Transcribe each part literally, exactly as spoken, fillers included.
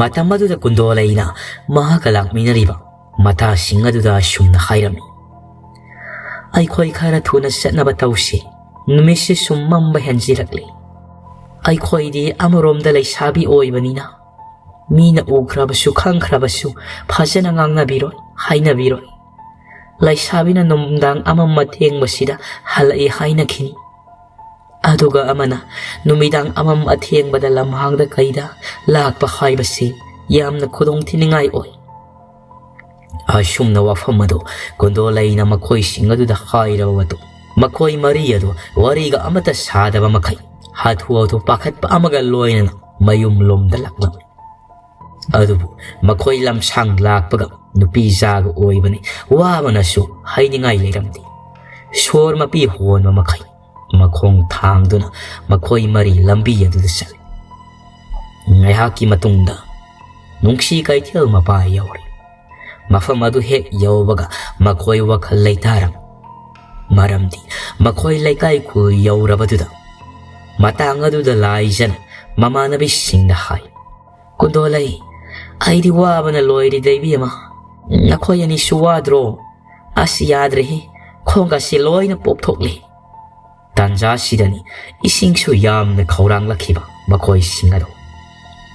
ꯃꯇꯝ ꯑꯗꯨꯗ ꯀꯨꯟꯗꯣꯂꯩꯅ ꯃꯍꯥꯛꯀ ꯂꯥꯛꯃꯤꯟꯅꯔꯤꯕ ꯃꯇꯥꯁꯤꯡ ꯑꯗꯨꯗ ꯑꯁꯨꯝꯅ ꯍꯥꯏꯔꯝꯃꯤ: "ꯑꯩꯈꯣꯏ ꯈꯔ ꯊꯨꯅ ꯆꯠꯅꯕ ꯇꯧꯁꯤ꯫ ꯅꯨꯃꯤꯠꯁꯤ ꯁꯨꯝ ꯃꯝꯕ ꯍꯦꯟꯖꯤꯜꯂꯛꯂꯤ꯫ ꯑꯩꯈꯣꯏꯗꯤ ꯑꯃꯔꯣꯝꯗ ꯂꯩꯁꯥꯕꯤ ꯑꯣꯏꯕꯅꯤꯅ ꯃꯤꯅ ꯎꯈ꯭ꯔꯕꯁꯨ ꯈꯪꯈ꯭ꯔꯕꯁꯨ ꯐꯖꯅ ꯉꯥꯡꯅꯕꯤꯔꯣꯏ, ꯍꯥꯏꯅꯕꯤꯔꯣꯏ꯫ ꯂꯩꯁꯥꯕꯤꯅ ꯅꯨꯡꯗꯥꯡ ꯑꯃꯝ ꯑꯊꯦꯡꯕꯁꯤꯗ ꯍꯜꯂꯛꯏ ꯍꯥꯏꯅꯈꯤꯅꯤ꯫ ꯑꯗꯨꯒ ꯑꯃꯅ ꯅꯨꯃꯤꯗꯥꯡ ꯑꯃꯝ ꯑꯊꯦꯡꯕꯗ ꯂꯝꯍꯥꯡꯗ ꯀꯩꯗ ꯂꯥꯛꯄ ꯍꯥꯏꯕꯁꯤ ꯌꯥꯝꯅ ꯈꯨꯗꯣꯡ ꯊꯤꯅꯤꯡꯉꯥꯏ ꯑꯣꯏ"꯫ ꯑꯁꯨꯝꯅ ꯋꯥꯐꯝ ꯑꯗꯨ ꯀꯨꯟꯗꯣꯂꯩꯅ ꯃꯈꯣꯏꯁꯤꯡ ꯑꯗꯨꯗ ꯍꯥꯏꯔꯕ ꯃꯇꯨꯡ, ꯃꯈꯣꯏ ꯃꯔꯤ ꯑꯗꯨ ꯋꯥꯔꯤꯒ ꯑꯃꯠꯇ ꯁꯥꯗꯕ ꯃꯈꯩ ꯍꯥꯊꯨ ꯍꯥꯊꯨ ꯄꯥꯈꯠꯄ ꯑꯃꯒ ꯂꯣꯏꯅꯅ ꯃꯌꯨꯝ ꯂꯣꯝꯗ ꯂꯥꯛꯂꯝꯃꯤ꯫ ꯑꯗꯨꯕꯨ ꯃꯈꯣꯏ ꯂꯝꯁꯥꯡ ꯂꯥꯛꯄꯒ ꯅꯨꯄꯤ ꯖꯥꯒ ꯑꯣꯏꯕꯅꯤ, ꯋꯥꯕꯅꯁꯨ ꯍꯥꯏꯅꯤꯡꯉꯥꯏ ꯂꯩꯔꯝꯗꯦ꯫ ꯁꯣꯔ ꯃꯄꯤ ꯍꯣꯟꯕ ꯃꯈꯩ ꯃꯈꯣꯡ ꯊꯥꯡꯗꯨꯅ ꯃꯈꯣꯏ ꯃꯔꯤ ꯂꯝꯕꯤ ꯑꯗꯨꯗ ꯆꯠꯂꯤ꯫ ꯉꯥꯏꯍꯥꯛꯀꯤ ꯃꯇꯨꯡꯗ ꯅꯨꯡꯁꯤ ꯀꯩꯊꯦꯜ ꯃꯄꯥ ꯌꯧꯔꯦ꯫ ꯃꯐꯝ ꯑꯗꯨ ꯍꯦꯛ ꯌꯧꯕꯒ ꯃꯈꯣꯏ ꯋꯥꯈꯜ ꯂꯩꯇꯥꯔꯝꯃꯤ꯫ ꯃꯔꯝꯗꯤ ꯃꯈꯣꯏ ꯂꯩꯀꯥꯏ ꯈꯨꯜ ꯌꯧꯔꯕꯗꯨꯗ ꯃꯇꯥꯡ ꯑꯗꯨꯗ ꯂꯥꯏꯖꯅ ꯃꯃꯥꯟꯅꯕꯤꯁꯤꯡꯗ ꯍꯥꯏ: "ꯀꯨꯟꯗꯣꯂꯩ, ꯑꯩꯗꯤ ꯋꯥꯕꯅ ꯂꯣꯏꯔꯦꯗ ꯏꯕꯦꯝꯃ꯫ ꯅꯈꯣꯏ ꯑꯅꯤꯁꯨ ꯋꯥꯗ꯭ꯔꯣ? ꯑꯁ, ꯌꯥꯗ꯭ꯔꯦꯍꯦ, ꯈꯣꯡꯒꯁꯦ ꯂꯣꯏꯅ ꯄꯣꯞꯊꯣꯛꯂꯦ"꯫ ꯇꯥꯟꯖꯥꯁꯤꯗꯅꯤ ꯏꯁꯤꯡꯁꯨ ꯌꯥꯝꯅ ꯈꯧꯔꯥꯡꯂꯛꯈꯤꯕ ꯃꯈꯣꯏꯁꯤꯡ ꯑꯗꯨ꯫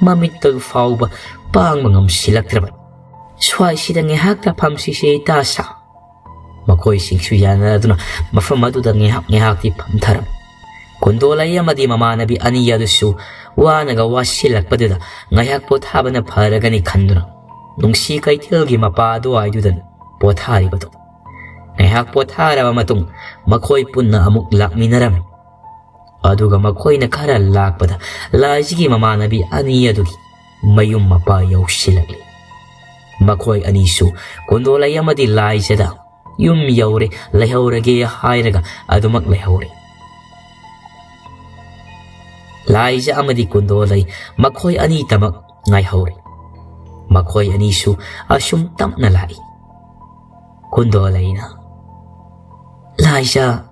ꯃꯃꯤꯠꯇ ꯐꯥꯎꯕ ꯄꯥꯡꯕ ꯉꯝꯁꯤꯜꯂꯛꯇ꯭ꯔꯕ꯫ "ꯁ꯭ꯋꯥꯏꯁꯤꯗ ꯉꯥꯏꯍꯥꯛꯇ ꯐꯝꯁꯤꯁꯦ ꯏꯇꯥ ꯁꯥ"꯫ ꯃꯈꯣꯏꯁꯤꯡꯁꯨ ꯌꯥꯅꯗꯨꯅ ꯃꯐꯝ ꯑꯗꯨꯗ ꯉꯥꯏꯍꯥꯛ ꯉꯥꯏꯍꯥꯛꯇꯤ ꯐꯝꯊꯔꯝꯃꯤ꯫ ꯀꯨꯟꯗꯣꯂꯩ ꯑꯃꯗꯤ ꯃꯃꯥꯟꯅꯕꯤ ꯑꯅꯤ ꯑꯗꯨꯁꯨ ꯋꯥꯅꯒ ꯋꯥꯁꯤꯜꯂꯛꯄꯗꯨꯗ ꯉꯥꯏꯍꯥꯛ ꯄꯣꯊꯥꯕꯅ ꯐꯔꯒꯅꯤ ꯈꯟꯗꯨꯅ ꯅꯨꯡꯁꯤ ꯀꯩꯊꯦꯜꯒꯤ ꯃꯄꯥ ꯑꯗꯨꯋꯥꯏꯗꯨꯗ ꯄꯣꯊꯥꯔꯤꯕꯗꯨ꯫ ꯉꯥꯏꯍꯥꯛ ꯄꯣꯊꯥꯔꯕ ꯃꯇꯨꯡ ꯃꯈꯣꯏ ꯄꯨꯟꯅ ꯑꯃꯨꯛ ꯂꯥꯛꯃꯤꯟꯅꯔꯝꯃꯤ꯫ ꯑꯗꯨꯒ ꯃꯈꯣꯏꯅ ꯈꯔ ꯂꯥꯛꯄꯗ ꯂꯥꯏꯖꯒꯤ ꯃꯃꯥꯟꯅꯕꯤ ꯑꯅꯤ ꯑꯗꯨꯒꯤ ꯃꯌꯨꯝ ꯃꯄꯥ ꯌꯧꯁꯤꯜꯂꯛꯂꯤ꯫ ꯃꯈꯣꯏ ꯑꯅꯤꯁꯨ ꯀꯨꯟꯗꯣꯂꯩ ꯑꯃꯗꯤ ꯂꯥꯏꯖꯗ "ꯌꯨꯝ ꯌꯧꯔꯦ, ꯂꯩꯍꯧꯔꯒꯦ" ꯍꯥꯏꯔꯒ ꯑꯗꯨꯃꯛ ꯂꯩꯍꯧꯔꯦ꯫ ꯂꯥꯏꯖ ꯑꯃꯗꯤ ꯀꯨꯟꯗꯣꯂꯩ ꯃꯈꯣꯏ ꯑꯅꯤꯇꯃꯛ ꯉꯥꯏꯍꯧꯔꯦ꯫ ꯃꯈꯣꯏ ꯑꯅꯤꯁꯨ ꯑꯁꯨꯝ ꯇꯞꯅ ꯂꯥꯛꯏ꯫ ꯀꯨꯟꯗꯣꯂꯩꯅ, "ꯂꯥꯏꯖ,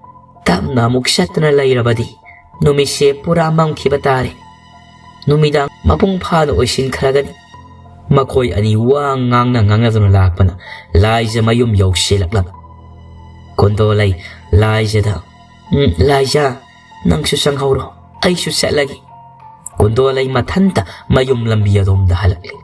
ꯇꯞꯅ ꯑꯃꯨꯛ ꯆꯠꯇꯨꯅ ꯂꯩꯔꯕꯗꯤ ꯅꯨꯃꯤꯠꯁꯦ ꯄꯨꯔꯥ ꯃꯝꯈꯤꯕ ꯇꯥꯔꯦ꯫ ꯅꯨꯃꯤꯗꯥꯡ ꯃꯄꯨꯡ ꯐꯥꯅ ꯑꯣꯏꯁꯤꯟꯈ꯭ꯔꯒꯅꯤ꯫ ꯃꯈꯣꯏ ꯑꯅꯤ ꯋꯥ ꯉꯥꯡꯅ ꯉꯥꯡꯅꯗꯨꯅ ꯂꯥꯛꯄꯅ ꯂꯥꯏꯖ ꯃꯌꯨꯝ ꯌꯧꯁꯤꯜꯂꯛꯂꯝꯃꯤ꯫ ꯀꯨꯟꯗꯣꯂꯩ ꯂꯥꯏꯖꯗ, "ꯎꯝ, ꯂꯥꯏꯖ, ꯅꯪꯁꯨ ꯆꯪꯍꯧꯔꯣ, ꯑꯩꯁꯨ ꯆꯠꯂꯒꯦ"꯫ ꯀꯨꯟꯗꯣꯂꯩ ꯃꯊꯟꯇ ꯃꯌꯨꯝ ꯂꯝꯕꯤ ꯑꯗꯣꯝꯗ ꯍꯜꯂꯛꯂꯤ꯫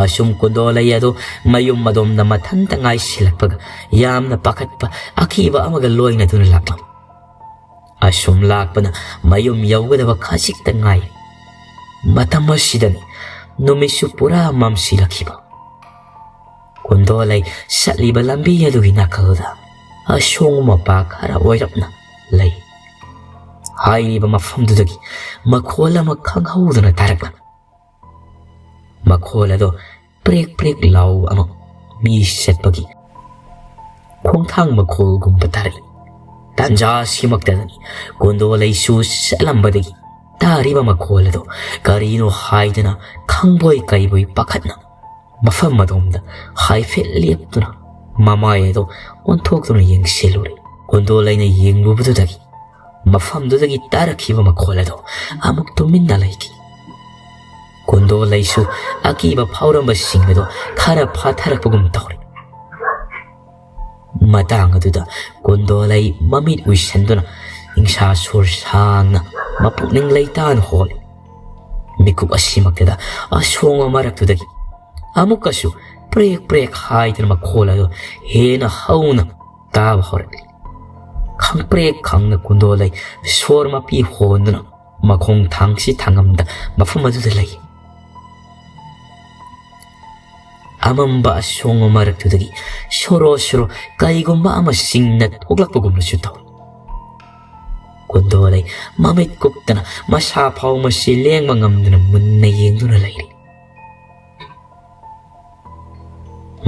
ꯑꯁꯨꯝ ꯀꯨꯟꯗꯣꯂꯩ ꯑꯗꯨ ꯃꯌꯨꯝ ꯑꯗꯣꯝꯗ ꯃꯊꯟꯇ ꯉꯥꯏꯁꯤꯜꯂꯛꯄꯒ ꯌꯥꯝꯅ ꯄꯥꯈꯠꯄ ꯑꯀꯤꯕ ꯑꯃꯒ ꯂꯣꯏꯅꯗꯨꯅ ꯂꯥꯛꯂꯝꯃꯤ꯫ ꯑꯁꯨꯝ ꯂꯥꯛꯄꯅ ꯃꯌꯨꯝ ꯌꯧꯒꯗꯕ ꯈꯖꯤꯛꯇ ꯉꯥꯏꯔꯤ꯫ ꯃꯇꯝ ꯑꯁꯤꯗꯅꯤ ꯅꯨꯃꯤꯠꯁꯨ ꯄꯨꯔꯥ ꯃꯝꯁꯤꯜꯂꯛꯈꯤꯕ꯫ ꯀꯨꯟꯗꯣꯂꯩ ꯆꯠꯂꯤꯕ ꯂꯝꯕꯤ ꯑꯗꯨꯒꯤ ꯅꯥꯀꯜꯗ ꯑꯁꯣꯡꯕ ꯃꯄꯥ ꯈꯔ ꯑꯣꯏꯔꯞꯅ ꯂꯩ꯫ ꯍꯥꯏꯔꯤꯕ ꯃꯐꯝꯗꯨꯗꯒꯤ ꯃꯈꯣꯜ ꯑꯃ ꯈꯪꯍꯧꯗꯅ ꯇꯥꯔꯛꯂꯝꯃꯤ꯫ ꯃꯈꯣꯜ ꯑꯗꯣ ꯄ꯭ꯔꯦꯛ ꯄ꯭ꯔꯦꯛ ꯂꯥꯎꯕ ꯑꯃ, ꯃꯤ ꯆꯠꯄꯒꯤ ꯈꯣꯡꯊꯥꯡ ꯃꯈꯣꯜꯒꯨꯝꯕ ꯇꯥꯔꯛꯏ꯫ ꯇꯥꯟꯖꯥ ꯑꯁꯤꯃꯛꯇꯗꯅꯤ ꯀꯨꯟꯗꯣꯂꯩꯁꯨ ꯆꯠꯂꯝꯕꯗꯒꯤ ꯇꯥꯔꯤꯕ ꯃꯈꯣꯜ ꯑꯗꯣ ꯀꯔꯤꯅꯣ ꯍꯥꯏꯗꯅ ꯈꯪꯕꯣꯏ ꯀꯩꯕꯣꯏ ꯄꯥꯈꯠꯅ ꯃꯐꯝ ꯑꯗꯣꯝꯗ ꯍꯥꯏꯐꯦꯠ ꯂꯦꯞꯇꯨꯅ ꯃꯃꯥꯏ ꯑꯗꯣ ꯑꯣꯟꯊꯣꯛꯇꯨꯅ ꯌꯦꯡꯁꯤꯜꯂꯨꯔꯦ꯫ ꯀꯨꯟꯗꯣꯂꯩꯅ ꯌꯦꯡꯂꯨꯕꯗꯨꯗꯒꯤ ꯃꯐꯝꯗꯨꯗꯒꯤ ꯇꯥꯔꯛꯈꯤꯕ ꯃꯈꯣꯜ ꯑꯗꯣ ꯑꯃꯨꯛ ꯇꯨꯃꯤꯟꯅ ꯂꯩꯈꯤ꯫ ꯀꯨꯟꯗꯣꯂꯩꯁꯨ ꯑꯀꯤꯕ ꯐꯥꯎꯔꯝꯕꯁꯤꯡ ꯑꯗꯣ ꯈꯔ ꯐꯥꯊꯔꯛꯄꯒꯨꯝ ꯇꯧꯔꯦ꯫ ꯃꯇꯥꯡ ꯑꯗꯨꯗ ꯀꯨꯟꯗꯣꯂꯩ ꯃꯃꯤꯠ ꯎꯏꯁꯟꯗꯨꯅ ꯅꯤꯡꯁꯥ ꯁꯣꯔ ꯁꯥꯡꯅ ꯃꯄꯨꯛꯅꯤꯡ ꯂꯩꯇꯥꯅ ꯍꯣꯜꯂꯤ꯫ ꯃꯤꯀꯨꯞ ꯑꯁꯤꯃꯛꯇꯗ ꯑꯁꯣꯡꯕ ꯃꯔꯛꯇꯨꯗꯒꯤ ꯑꯃꯨꯛꯀꯁꯨ ꯄ꯭ꯔꯦꯛ ꯄ꯭ꯔꯦꯛ ꯍꯥꯏꯗꯨꯅ ꯃꯈꯣꯜ ꯑꯗꯨ ꯍꯦꯟꯅ ꯍꯧꯅ ꯇꯥꯕ ꯍꯧꯔꯛꯂꯤ꯫ ꯈꯪꯄ꯭ꯔꯦꯛ ꯈꯪꯅ ꯀꯨꯟꯗꯣꯂꯩ ꯁꯣꯔ ꯃꯄꯤ ꯍꯣꯟꯗꯨꯅ ꯃꯈꯣꯡ ꯊꯥꯡꯁꯤ ꯊꯥꯡꯉꯝꯗ ꯃꯐꯝ ꯑꯗꯨꯗ ꯂꯩ꯫ ꯑꯃꯝꯕ ꯑꯁꯣꯡꯕ ꯃꯔꯛꯇꯨꯗꯒꯤ ꯁꯣꯔꯣ ꯁꯣꯔꯣ ꯀꯩꯒꯨꯝꯕ ꯑꯃ ꯁꯤꯡꯅ ꯊꯣꯛꯂꯛꯄꯒꯨꯝꯅꯁꯨ ꯇꯧꯏ꯫ ꯀꯨꯟꯗꯣꯂꯩ ꯃꯃꯤꯠ ꯀꯨꯞꯇꯅ ꯃꯁꯥ ꯐꯥꯎ ꯃꯁꯤ ꯂꯦꯡꯕ ꯉꯝꯗꯅ ꯃꯨꯟꯅ ꯌꯦꯡꯗꯨꯅ ꯂꯩꯔꯤ꯫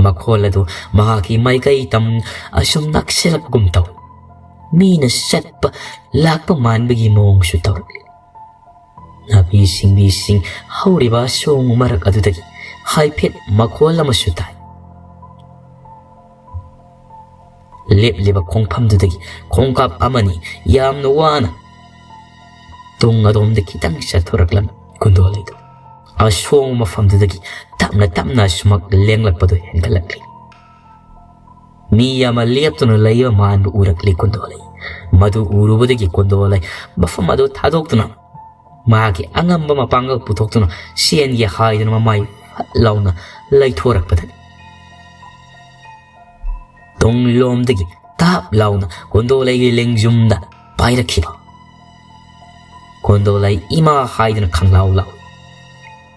ꯃꯈꯣꯜ ꯑꯗꯨ ꯃꯍꯥꯛꯀꯤ ꯃꯥꯏꯀꯩ ꯇꯝ ꯑꯁꯨꯝ ꯅꯛꯁꯤꯜꯂꯛꯄꯒꯨꯝ ꯇꯧꯏ꯫ ꯃꯤꯅ ꯆꯠꯄ ꯂꯥꯛꯄ ꯃꯥꯟꯕꯒꯤ ꯃꯑꯣꯡꯁꯨ ꯇꯧꯔꯛꯂꯤ꯫ ꯅꯥꯄꯤ ꯁꯤꯡꯕꯤꯁꯤꯡ ꯍꯧꯔꯤꯕ ꯑꯁꯣꯡ ꯃꯔꯛ ꯑꯗꯨꯗꯒꯤ ꯍꯥꯏꯐꯦꯠ ꯃꯈꯣꯜ ꯑꯃꯁꯨ ꯇꯥꯏ꯫ ꯂꯦꯞꯂꯤꯕ ꯈꯣꯡꯐꯝꯗꯨꯗꯒꯤ ꯈꯣꯡꯀꯥꯞ ꯑꯃꯅꯤ ꯌꯥꯝꯅ ꯋꯥꯅ ꯇꯨꯡ ꯑꯗꯣꯝꯗ ꯈꯤꯇꯪ ꯆꯠꯊꯣꯔꯛꯂꯝꯃꯤ ꯀꯨꯟꯗꯣꯂꯩꯗꯨ꯫ ꯑꯁꯣꯡꯕ ꯃꯐꯝꯗꯨꯗꯒꯤ ꯇꯞꯅ ꯇꯞꯅ ꯑꯁꯨꯃꯛ ꯂꯦꯡꯂꯛꯄꯗꯨ ꯍꯦꯟꯒꯠꯂꯛꯂꯤ꯫ ꯃꯤ ꯑꯃ ꯂꯦꯞꯇꯨꯅ ꯂꯩꯕ ꯃꯥꯟꯕ ꯎꯔꯛꯂꯤ ꯀꯨꯟꯗꯣꯂꯩ꯫ ꯃꯗꯨ ꯎꯔꯨꯕꯗꯒꯤ ꯀꯨꯟꯗꯣꯂꯩ ꯃꯐꯝ ꯑꯗꯨ ꯊꯥꯗꯣꯛꯇꯨꯅ ꯃꯥꯒꯤ ꯑꯉꯝꯕ ꯃꯄꯥꯡꯒꯜ ꯄꯨꯊꯣꯛꯇꯨꯅ ꯆꯦꯟꯒꯦ ꯍꯥꯏꯗꯨꯅ ꯃꯃꯥꯏ ꯐꯠ ꯂꯥꯎꯅ ꯂꯩꯊꯣꯔꯛꯄꯗꯅꯤ꯫ ꯇꯨꯡꯂꯣꯝꯗꯒꯤ ꯇꯥꯞ ꯂꯥꯎꯅ ꯀꯨꯟꯗꯣꯂꯩꯒꯤ ꯂꯦꯡꯖꯨꯝꯗ ꯄꯥꯏꯔꯛꯈꯤꯕ꯫ ꯀꯨꯟꯗꯣꯂꯩ ꯏꯃꯥ ꯍꯥꯏꯗꯨꯅ ꯈꯪꯂꯥꯎ ꯂꯥꯎꯏ꯫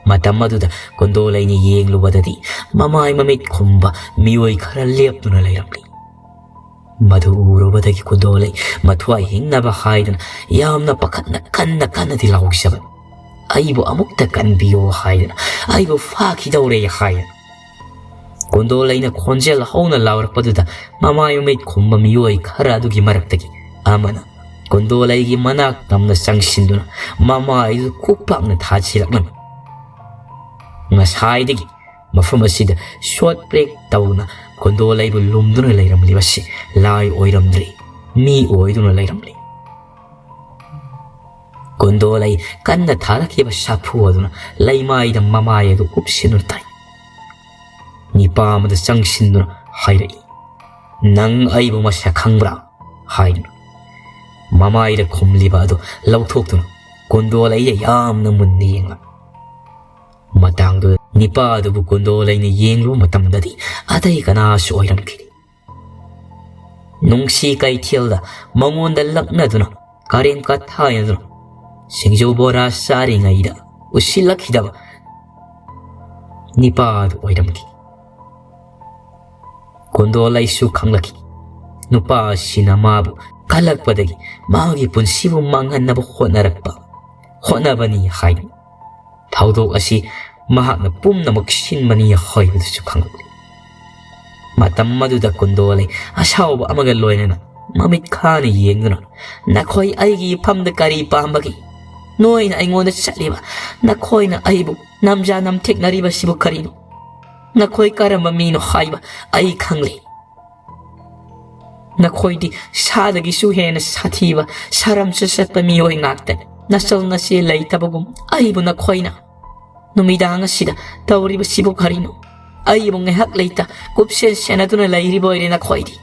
ꯃꯇꯝ ꯑꯗꯨꯗ ꯀꯨꯟꯗꯣꯂꯩꯅ ꯌꯦꯡꯂꯨꯕꯗꯗꯤ ꯃꯃꯥꯏ ꯃꯃꯤꯠ ꯈꯨꯝꯕ ꯃꯤꯑꯣꯏ ꯈꯔ ꯂꯦꯞꯇꯨꯅ ꯂꯩꯔꯝꯂꯤ꯫ ꯃꯗꯨ ꯎꯔꯨꯕꯗꯒꯤ ꯀꯨꯟꯗꯣꯂꯩ ꯃꯊ꯭ꯋꯥꯏ ꯍꯤꯡꯅꯕ ꯍꯥꯏꯗꯨꯅ ꯌꯥꯝꯅ ꯄꯥꯈꯠꯅ ꯀꯟꯅ ꯀꯟꯅꯗꯤ ꯂꯥꯎꯖꯕꯅꯤ꯫ "ꯑꯩꯕꯨ ꯑꯃꯨꯛꯇ ꯀꯟꯕꯤꯌꯣ" ꯍꯥꯏꯗꯨꯅ, "ꯑꯩꯕꯨ ꯐꯥꯈꯤꯗꯧꯔꯦ" ꯍꯥꯏꯗꯨꯅ꯫ ꯀꯨꯟꯗꯣꯂꯩꯅ ꯈꯣꯟꯖꯦꯜ ꯍꯧꯅ ꯂꯥꯎꯔꯛꯄꯗꯨꯗ ꯃꯃꯥꯏ ꯃꯃꯤꯠ ꯈꯨꯝꯕ ꯃꯤꯑꯣꯏ ꯈꯔ ꯑꯗꯨꯒꯤ ꯃꯔꯛꯇꯒꯤ ꯑꯃꯅ ꯀꯨꯟꯗꯣꯂꯩꯒꯤ ꯃꯅꯥꯛ ꯇꯝꯅ ꯆꯪꯁꯤꯟꯗꯨꯅ ꯃꯃꯥꯏꯗꯨ ꯈꯨꯄꯥꯛꯅ ꯊꯥꯖꯤꯜꯂꯛꯂꯝꯃꯤ꯫ ꯉꯁꯥꯏꯗꯒꯤ ꯃꯐꯝ ꯑꯁꯤꯗ ꯁꯣꯠ ꯄ꯭ꯔꯦꯛ ꯇꯧꯅ ꯀꯨꯟꯗꯣꯂꯩꯕꯨ ꯂꯨꯝꯗꯨꯅ ꯂꯩꯔꯝꯂꯤꯕꯁꯤ ꯂꯥꯏ ꯑꯣꯏꯔꯝꯗ꯭ꯔꯤ, ꯃꯤ ꯑꯣꯏꯗꯨꯅ ꯂꯩꯔꯝꯂꯤ꯫ ꯀꯨꯟꯗꯣꯂꯩ ꯀꯟꯅ ꯊꯥꯔꯛꯈꯤꯕ ꯁꯥꯐꯨ ꯑꯗꯨꯅ ꯂꯩꯃꯥꯏꯗ ꯃꯃꯥꯏ ꯑꯗꯨ ꯎꯞꯁꯤꯟꯗꯨꯅ ꯇꯥꯏ꯫ ꯅꯤꯄꯥ ꯑꯃꯗ ꯆꯪꯁꯤꯟꯗꯨꯅ ꯍꯥꯏꯔꯛꯏ, "ꯅꯪ ꯑꯩꯕꯨ ꯃꯁꯛ ꯈꯪꯕ꯭ꯔꯥ?" ꯍꯥꯏꯗꯨꯅ꯫ ꯃꯃꯥꯏꯗ ꯈꯨꯝꯂꯤꯕ ꯑꯗꯨ ꯂꯧꯊꯣꯛꯇꯨꯅ ꯀꯨꯟꯗꯣꯂꯩꯗ ꯌꯥꯝꯅ ꯃꯨꯟꯅ ꯌꯦꯡꯂꯛ꯫ ꯃꯇꯥꯡꯗꯨꯗ ꯅꯤꯄꯥ ꯑꯗꯨꯕꯨ ꯀꯨꯟꯗꯣꯂꯩꯅ ꯌꯦꯡꯂꯨꯕ ꯃꯇꯝꯗꯗꯤ ꯑꯇꯩ ꯀꯅꯥꯁꯨ ꯑꯣꯏꯔꯝꯈꯤꯗꯦ꯫ ꯅꯨꯡꯁꯤ ꯀꯩꯊꯦꯜꯗ ꯃꯉꯣꯟꯗ ꯂꯛꯅꯗꯨꯅ, ꯀꯔꯦꯝ ꯀꯊꯥꯏꯅꯗꯨꯅ, ꯁꯤꯡꯖꯨ ꯕꯣꯔꯥ ꯆꯥꯔꯤꯉꯩꯗ ꯎꯁꯤꯜꯂꯛꯈꯤꯗꯕ ꯅꯤꯄꯥ ꯑꯗꯨ ꯑꯣꯏꯔꯝꯈꯤ꯫ ꯀꯨꯟꯗꯣꯂꯩꯁꯨ ꯈꯪꯂꯛꯈꯤ꯫ ꯅꯨꯄꯥ ꯑꯁꯤꯅ ꯃꯥꯕꯨ ꯀꯜꯂꯛꯄꯗꯒꯤ ꯃꯥꯒꯤ ꯄꯨꯟꯁꯤꯕꯨ ꯃꯥꯡꯍꯟꯅꯕ ꯍꯣꯠꯅꯔꯛꯄ, ꯍꯣꯠꯅꯕꯅꯤ ꯍꯥꯏꯅ꯫ ꯊꯧꯗꯣꯛ ꯑꯁꯤ ꯃꯍꯥꯛꯅ ꯄꯨꯝꯅꯃꯛ ꯁꯤꯟꯕꯅꯤ ꯍꯥꯏꯕꯗꯨꯁꯨ ꯈꯪꯂꯛꯂꯤ꯫ ꯃꯇꯝ ꯑꯗꯨꯗ ꯀꯨꯟꯗꯣꯂꯩ ꯑꯁꯥꯎꯕ ꯑꯃꯒ ꯂꯣꯏꯅꯅ ꯃꯃꯤꯠ ꯈꯥꯅ ꯌꯦꯡꯗꯨꯅ, "ꯅꯈꯣꯏ ꯑꯩꯒꯤ ꯏꯐꯝꯗ ꯀꯔꯤ ꯄꯥꯝꯕꯒꯦ? ꯅꯣꯏꯅ ꯑꯩꯉꯣꯟꯗ ꯆꯠꯂꯤꯕ, ꯅꯈꯣꯏꯅ ꯑꯩꯕꯨ ꯅꯝꯖꯥ ꯅꯝꯊꯦꯛꯅꯔꯤꯕꯁꯤꯕꯨ ꯀꯔꯤꯅꯣ? ꯅꯈꯣꯏ ꯀꯔꯝꯕ ꯃꯤꯅꯣ ꯍꯥꯏꯕ ꯑꯩ ꯈꯪꯂꯦ꯫ ꯅꯈꯣꯏꯗꯤ ꯁꯥꯗꯒꯤꯁꯨ ꯍꯦꯟꯅ ꯁꯥꯊꯤꯕ, ꯁꯥꯔꯝꯁꯨ ꯆꯠꯄ ꯃꯤꯑꯣꯏ ꯉꯥꯛꯇꯅꯤ꯫ ꯅꯆꯜ ꯅꯆꯦ ꯂꯩꯇꯕꯒꯨꯝ ꯑꯩꯕꯨ ꯅꯈꯣꯏꯅ, "ꯅꯨꯃꯤꯗꯥꯡ ꯑꯁꯤꯗ ꯇꯧꯔꯤꯕꯁꯤꯕꯨ ꯀꯔꯤꯅꯣ? ꯑꯩꯕꯨ ꯉꯥꯏꯍꯥꯛ ꯂꯩꯇ ꯀꯨꯞꯁꯦꯟ ꯁꯦꯟꯅꯗꯨꯅ ꯂꯩꯔꯤꯕ ꯑꯣꯏꯔꯦ ꯅꯈꯣꯏꯗꯤ?"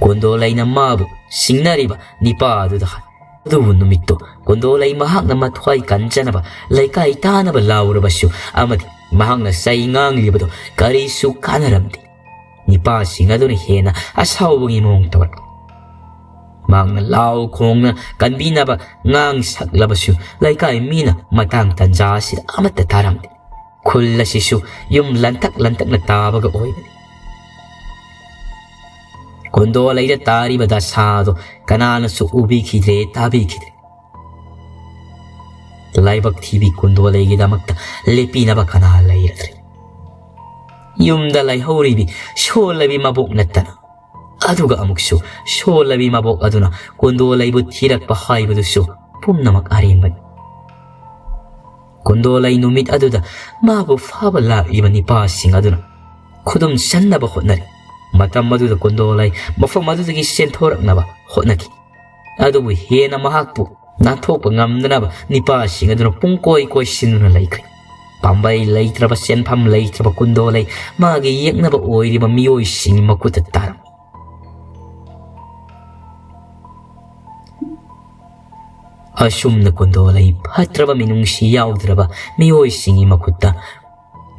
ꯀꯣꯟꯗꯣꯂꯩꯅ ꯃꯥꯕꯨ ꯁꯤꯡꯅꯔꯤꯕ ꯅꯤꯄꯥ ꯑꯗꯨꯗ ꯍꯥꯏ꯫ ꯑꯗꯨꯕꯨ ꯅꯨꯃꯤꯠꯇꯨ ꯀꯣꯟꯗꯣꯂꯩ ꯃꯍꯥꯛꯅ ꯃꯊ꯭ꯋꯥꯏ ꯀꯟꯖꯅꯕ, ꯂꯩꯀꯥꯏ ꯇꯥꯅꯕ ꯂꯥꯎꯔꯕꯁꯨ ꯑꯃꯗꯤ ꯃꯍꯥꯛꯅ ꯆꯩ ꯉꯥꯡꯂꯤꯕꯗꯨ ꯀꯔꯤꯁꯨ ꯀꯥꯟꯅꯔꯝꯗꯦ꯫ ꯅꯤꯄꯥꯁꯤꯡ ꯑꯗꯨꯅ ꯍꯦꯟꯅ ꯑꯁꯥꯎꯕꯒꯤ ꯃꯑꯣꯡ ꯇꯧꯔꯛꯂꯤ꯫ ꯃꯍꯥꯛꯅ ꯂꯥꯎ ꯈꯣꯡꯅ ꯀꯟꯕꯤꯅꯕ ꯉꯥꯡ ꯁꯛꯂꯕꯁꯨ ꯂꯩꯀꯥꯏ ꯃꯤꯅ ꯃꯇꯥꯡ ꯇꯟꯖꯥ ꯑꯁꯤꯗ ꯑꯃꯠꯇ ꯇꯥꯔꯝꯗꯦ꯫ ꯈꯨꯜ ꯑꯁꯤꯁꯨ ꯌꯨꯝ ꯂꯟꯇꯛ ꯂꯟꯇꯛꯅ ꯇꯥꯕꯒ ꯑꯣꯏꯕꯅꯤ꯫ ꯀꯣꯟꯗꯣꯂꯩꯗ ꯇꯥꯔꯤꯕ ꯗꯁꯥꯗꯣ ꯀꯅꯥꯅꯁꯨ ꯎꯕꯤꯈꯤꯗ꯭ꯔꯦ, ꯇꯥꯕꯤꯈꯤꯗ꯭ꯔꯦ꯫ ꯂꯥꯏꯕꯛ ꯊꯤꯕꯤ ꯀꯣꯟꯗꯣꯂꯩꯒꯤꯗꯃꯛꯇ ꯂꯦꯞꯄꯤꯅꯕ ꯀꯅꯥ ꯂꯩꯔꯗ꯭ꯔꯦ? ꯌꯨꯝꯗ ꯂꯩꯍꯧꯔꯤꯕꯤ ꯁꯣꯜꯂꯕꯤ ꯃꯕꯣꯛ ꯅꯠꯇꯅ꯫ ꯑꯗꯨꯒ ꯑꯃꯨꯛꯁꯨ ꯁꯣꯜꯂꯕꯤ ꯃꯕꯣꯛ ꯑꯗꯨꯅ ꯀꯣꯟꯗꯣꯂꯩꯕꯨ ꯊꯤꯔꯛꯄ ꯍꯥꯏꯕꯗꯨꯁꯨ ꯄꯨꯝꯅꯃꯛ ꯑꯔꯦꯝꯕꯅꯤ꯫ ꯀꯣꯟꯗꯣꯂꯩ ꯅꯨꯃꯤꯠ ꯑꯗꯨꯗ ꯃꯥꯕꯨ ꯐꯥꯕ ꯂꯥꯛꯂꯤꯕ ꯅꯤꯄꯥꯁꯤꯡ ꯑꯗꯨꯅ ꯈꯨꯗꯨꯝ ꯆꯟꯅꯕ ꯍꯣꯠꯅꯔꯤ꯫ ꯃꯇꯝ ꯑꯗꯨꯗ ꯀꯣꯟꯗꯣꯂꯩ ꯃꯐꯝ ꯑꯗꯨꯗꯒꯤ ꯆꯦꯟꯊꯣꯔꯛꯅꯕ ꯍꯣꯠꯅꯈꯤ꯫ ꯑꯗꯨꯕꯨ ꯍꯦꯟꯅ ꯃꯍꯥꯛꯄꯨ ꯅꯥꯟꯊꯣꯛꯄ ꯉꯝꯗꯅꯕ ꯅꯤꯄꯥꯁꯤꯡ ꯑꯗꯨꯅ ꯄꯨꯡꯀꯣꯏ ꯀꯣꯏꯁꯤꯟꯗꯨꯅ ꯂꯩꯈ꯭ꯔꯦ꯫ ꯄꯥꯝꯕꯩ ꯂꯩꯇ꯭ꯔꯕ, ꯁꯦꯟꯐꯝ ꯂꯩꯇ꯭ꯔꯕ ꯀꯣꯟꯗꯣꯂꯩ ꯃꯥꯒꯤ ꯌꯦꯛꯅꯕ ꯑꯣꯏꯔꯤꯕ ꯃꯤꯑꯣꯏꯁꯤꯡꯒꯤ ꯃꯈꯨꯠꯇ ꯇꯥꯔꯝꯃꯤ꯫ ꯑꯁꯨꯝꯅ ꯀꯣꯟꯗꯣꯂꯩ ꯐꯠꯇ꯭ꯔꯕ ꯃꯤꯅꯨꯡꯁꯤ ꯌꯥꯎꯗ꯭ꯔꯕ ꯃꯤꯑꯣꯏꯁꯤꯡꯒꯤ ꯃꯈꯨꯠꯇ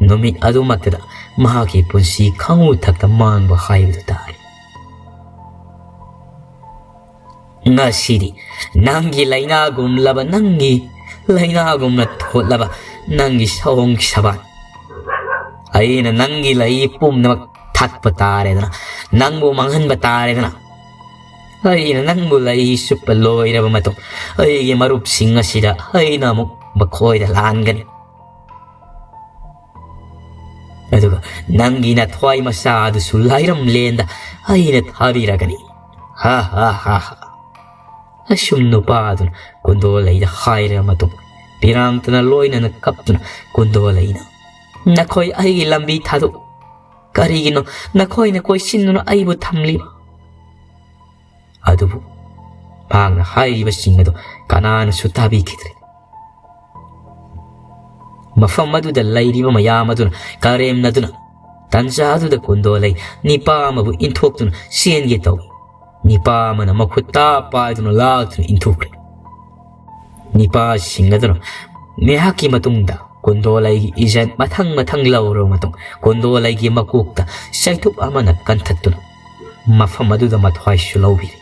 ꯅꯨꯃꯤꯠ ꯑꯗꯨꯃꯛꯇꯗ ꯃꯍꯥꯛꯀꯤ ꯄꯨꯟꯁꯤ ꯈꯪꯉꯨ ꯊꯛꯇ ꯃꯥꯡꯕ ꯍꯥꯏꯕꯗꯨ ꯇꯥꯔꯦ꯫ ꯉꯁꯤꯗꯤ ꯅꯪꯒꯤ ꯂꯥꯏꯅꯥꯒꯨꯝꯂꯕ, ꯅꯪꯒꯤ ꯂꯥꯏꯅꯥꯒꯨꯝꯅ ꯊꯣꯠꯂꯕ ꯅꯪꯒꯤ ꯁꯑꯣꯡ ꯁꯕꯥꯟ, ꯑꯩꯅ ꯅꯪꯒꯤ ꯂꯩ ꯄꯨꯝꯅꯃꯛ ꯊꯛꯄ ꯇꯥꯔꯦꯗꯅ, ꯅꯪꯕꯨ ꯃꯥꯡꯍꯟꯕ ꯇꯥꯔꯦꯗꯅ꯫ ꯑꯩꯅ ꯅꯪꯕꯨ ꯂꯩ ꯆꯨꯞꯄ ꯂꯣꯏꯔꯕ ꯃꯇꯨꯡ, ꯑꯩꯒꯤ ꯃꯔꯨꯞꯁꯤꯡ ꯑꯁꯤꯗ ꯑꯩꯅ ꯑꯃꯨꯛ ꯃꯈꯣꯏꯗ ꯂꯥꯟꯒꯅꯤ꯫ ꯑꯗꯨꯒ ꯅꯪꯒꯤ ꯅꯊ꯭ꯋꯥꯏ ꯃꯆꯥ ꯑꯗꯨꯁꯨ ꯂꯥꯏꯔꯝꯂꯦꯟꯗ ꯑꯩꯅ ꯊꯥꯕꯤꯔꯒꯅꯤ꯫ ꯍꯥ, ꯍꯥ, ꯍꯥ, ꯍꯥ꯫ ꯑꯁꯨꯝ ꯅꯨꯄꯥ ꯑꯗꯨꯅ ꯀꯣꯟꯗꯣꯂꯩꯗ ꯍꯥꯏꯔꯕ ꯃꯇꯨꯡ, ꯄꯤꯔꯥꯡꯇꯅ ꯂꯣꯏꯅꯅ ꯀꯞꯇꯨꯅ ꯀꯣꯟꯗꯣꯂꯩꯅ, "ꯅꯈꯣꯏ ꯑꯩꯒꯤ ꯂꯝꯕꯤ ꯊꯥꯗꯣꯛꯎ꯫ ꯀꯔꯤꯒꯤꯅꯣ ꯅꯈꯣꯏꯅ ꯀꯣꯏꯁꯤꯟꯗꯨꯅ ꯑꯩꯕꯨ ꯊꯝꯂꯤꯕ?" ꯑꯗꯨꯕꯨ ꯃꯍꯥꯛꯅ ꯍꯥꯏꯔꯤꯕꯁꯤꯡ ꯑꯗꯨ ꯀꯅꯥꯅꯁꯨ ꯇꯥꯕꯤꯈꯤꯗ꯭ꯔꯦ꯫ ꯃꯐꯝ ꯑꯗꯨꯗ ꯂꯩꯔꯤꯕ ꯃꯌꯥꯝ ꯑꯗꯨꯅ ꯀꯔꯦꯝꯅꯗꯨꯅ ꯇꯟꯖꯥ ꯑꯗꯨꯗ ꯀꯨꯟꯗꯣꯂꯩ ꯅꯤꯄꯥ ꯑꯃꯕꯨ ꯏꯟꯊꯣꯛꯇꯨꯅ ꯆꯦꯟꯒꯦ ꯇꯧꯏ꯫ ꯅꯤꯄꯥ ꯑꯃꯅ ꯃꯈꯨꯠꯇ ꯄꯥꯏꯗꯨꯅ ꯂꯥꯛꯇꯨꯅ ꯏꯟꯊꯣꯛꯈ꯭ꯔꯦ꯫ ꯅꯤꯄꯥꯁꯤꯡ ꯑꯗꯨꯅ ꯉꯥꯏꯍꯥꯛꯀꯤ ꯃꯇꯨꯡꯗ ꯀꯨꯟꯗꯣꯂꯩꯒꯤ ꯏꯖꯠ ꯃꯊꯪ ꯃꯊꯪ ꯂꯧꯔꯕ ꯃꯇꯨꯡ ꯀꯨꯟꯗꯣꯂꯩꯒꯤ ꯃꯀꯣꯛꯇ ꯆꯩꯇꯨꯞ ꯑꯃꯅ ꯀꯟꯊꯠꯇꯨꯅ ꯃꯐꯝ ꯑꯗꯨꯗ ꯃꯊ꯭ꯋꯥꯏꯁꯨ ꯂꯧꯕꯤꯔꯦ꯫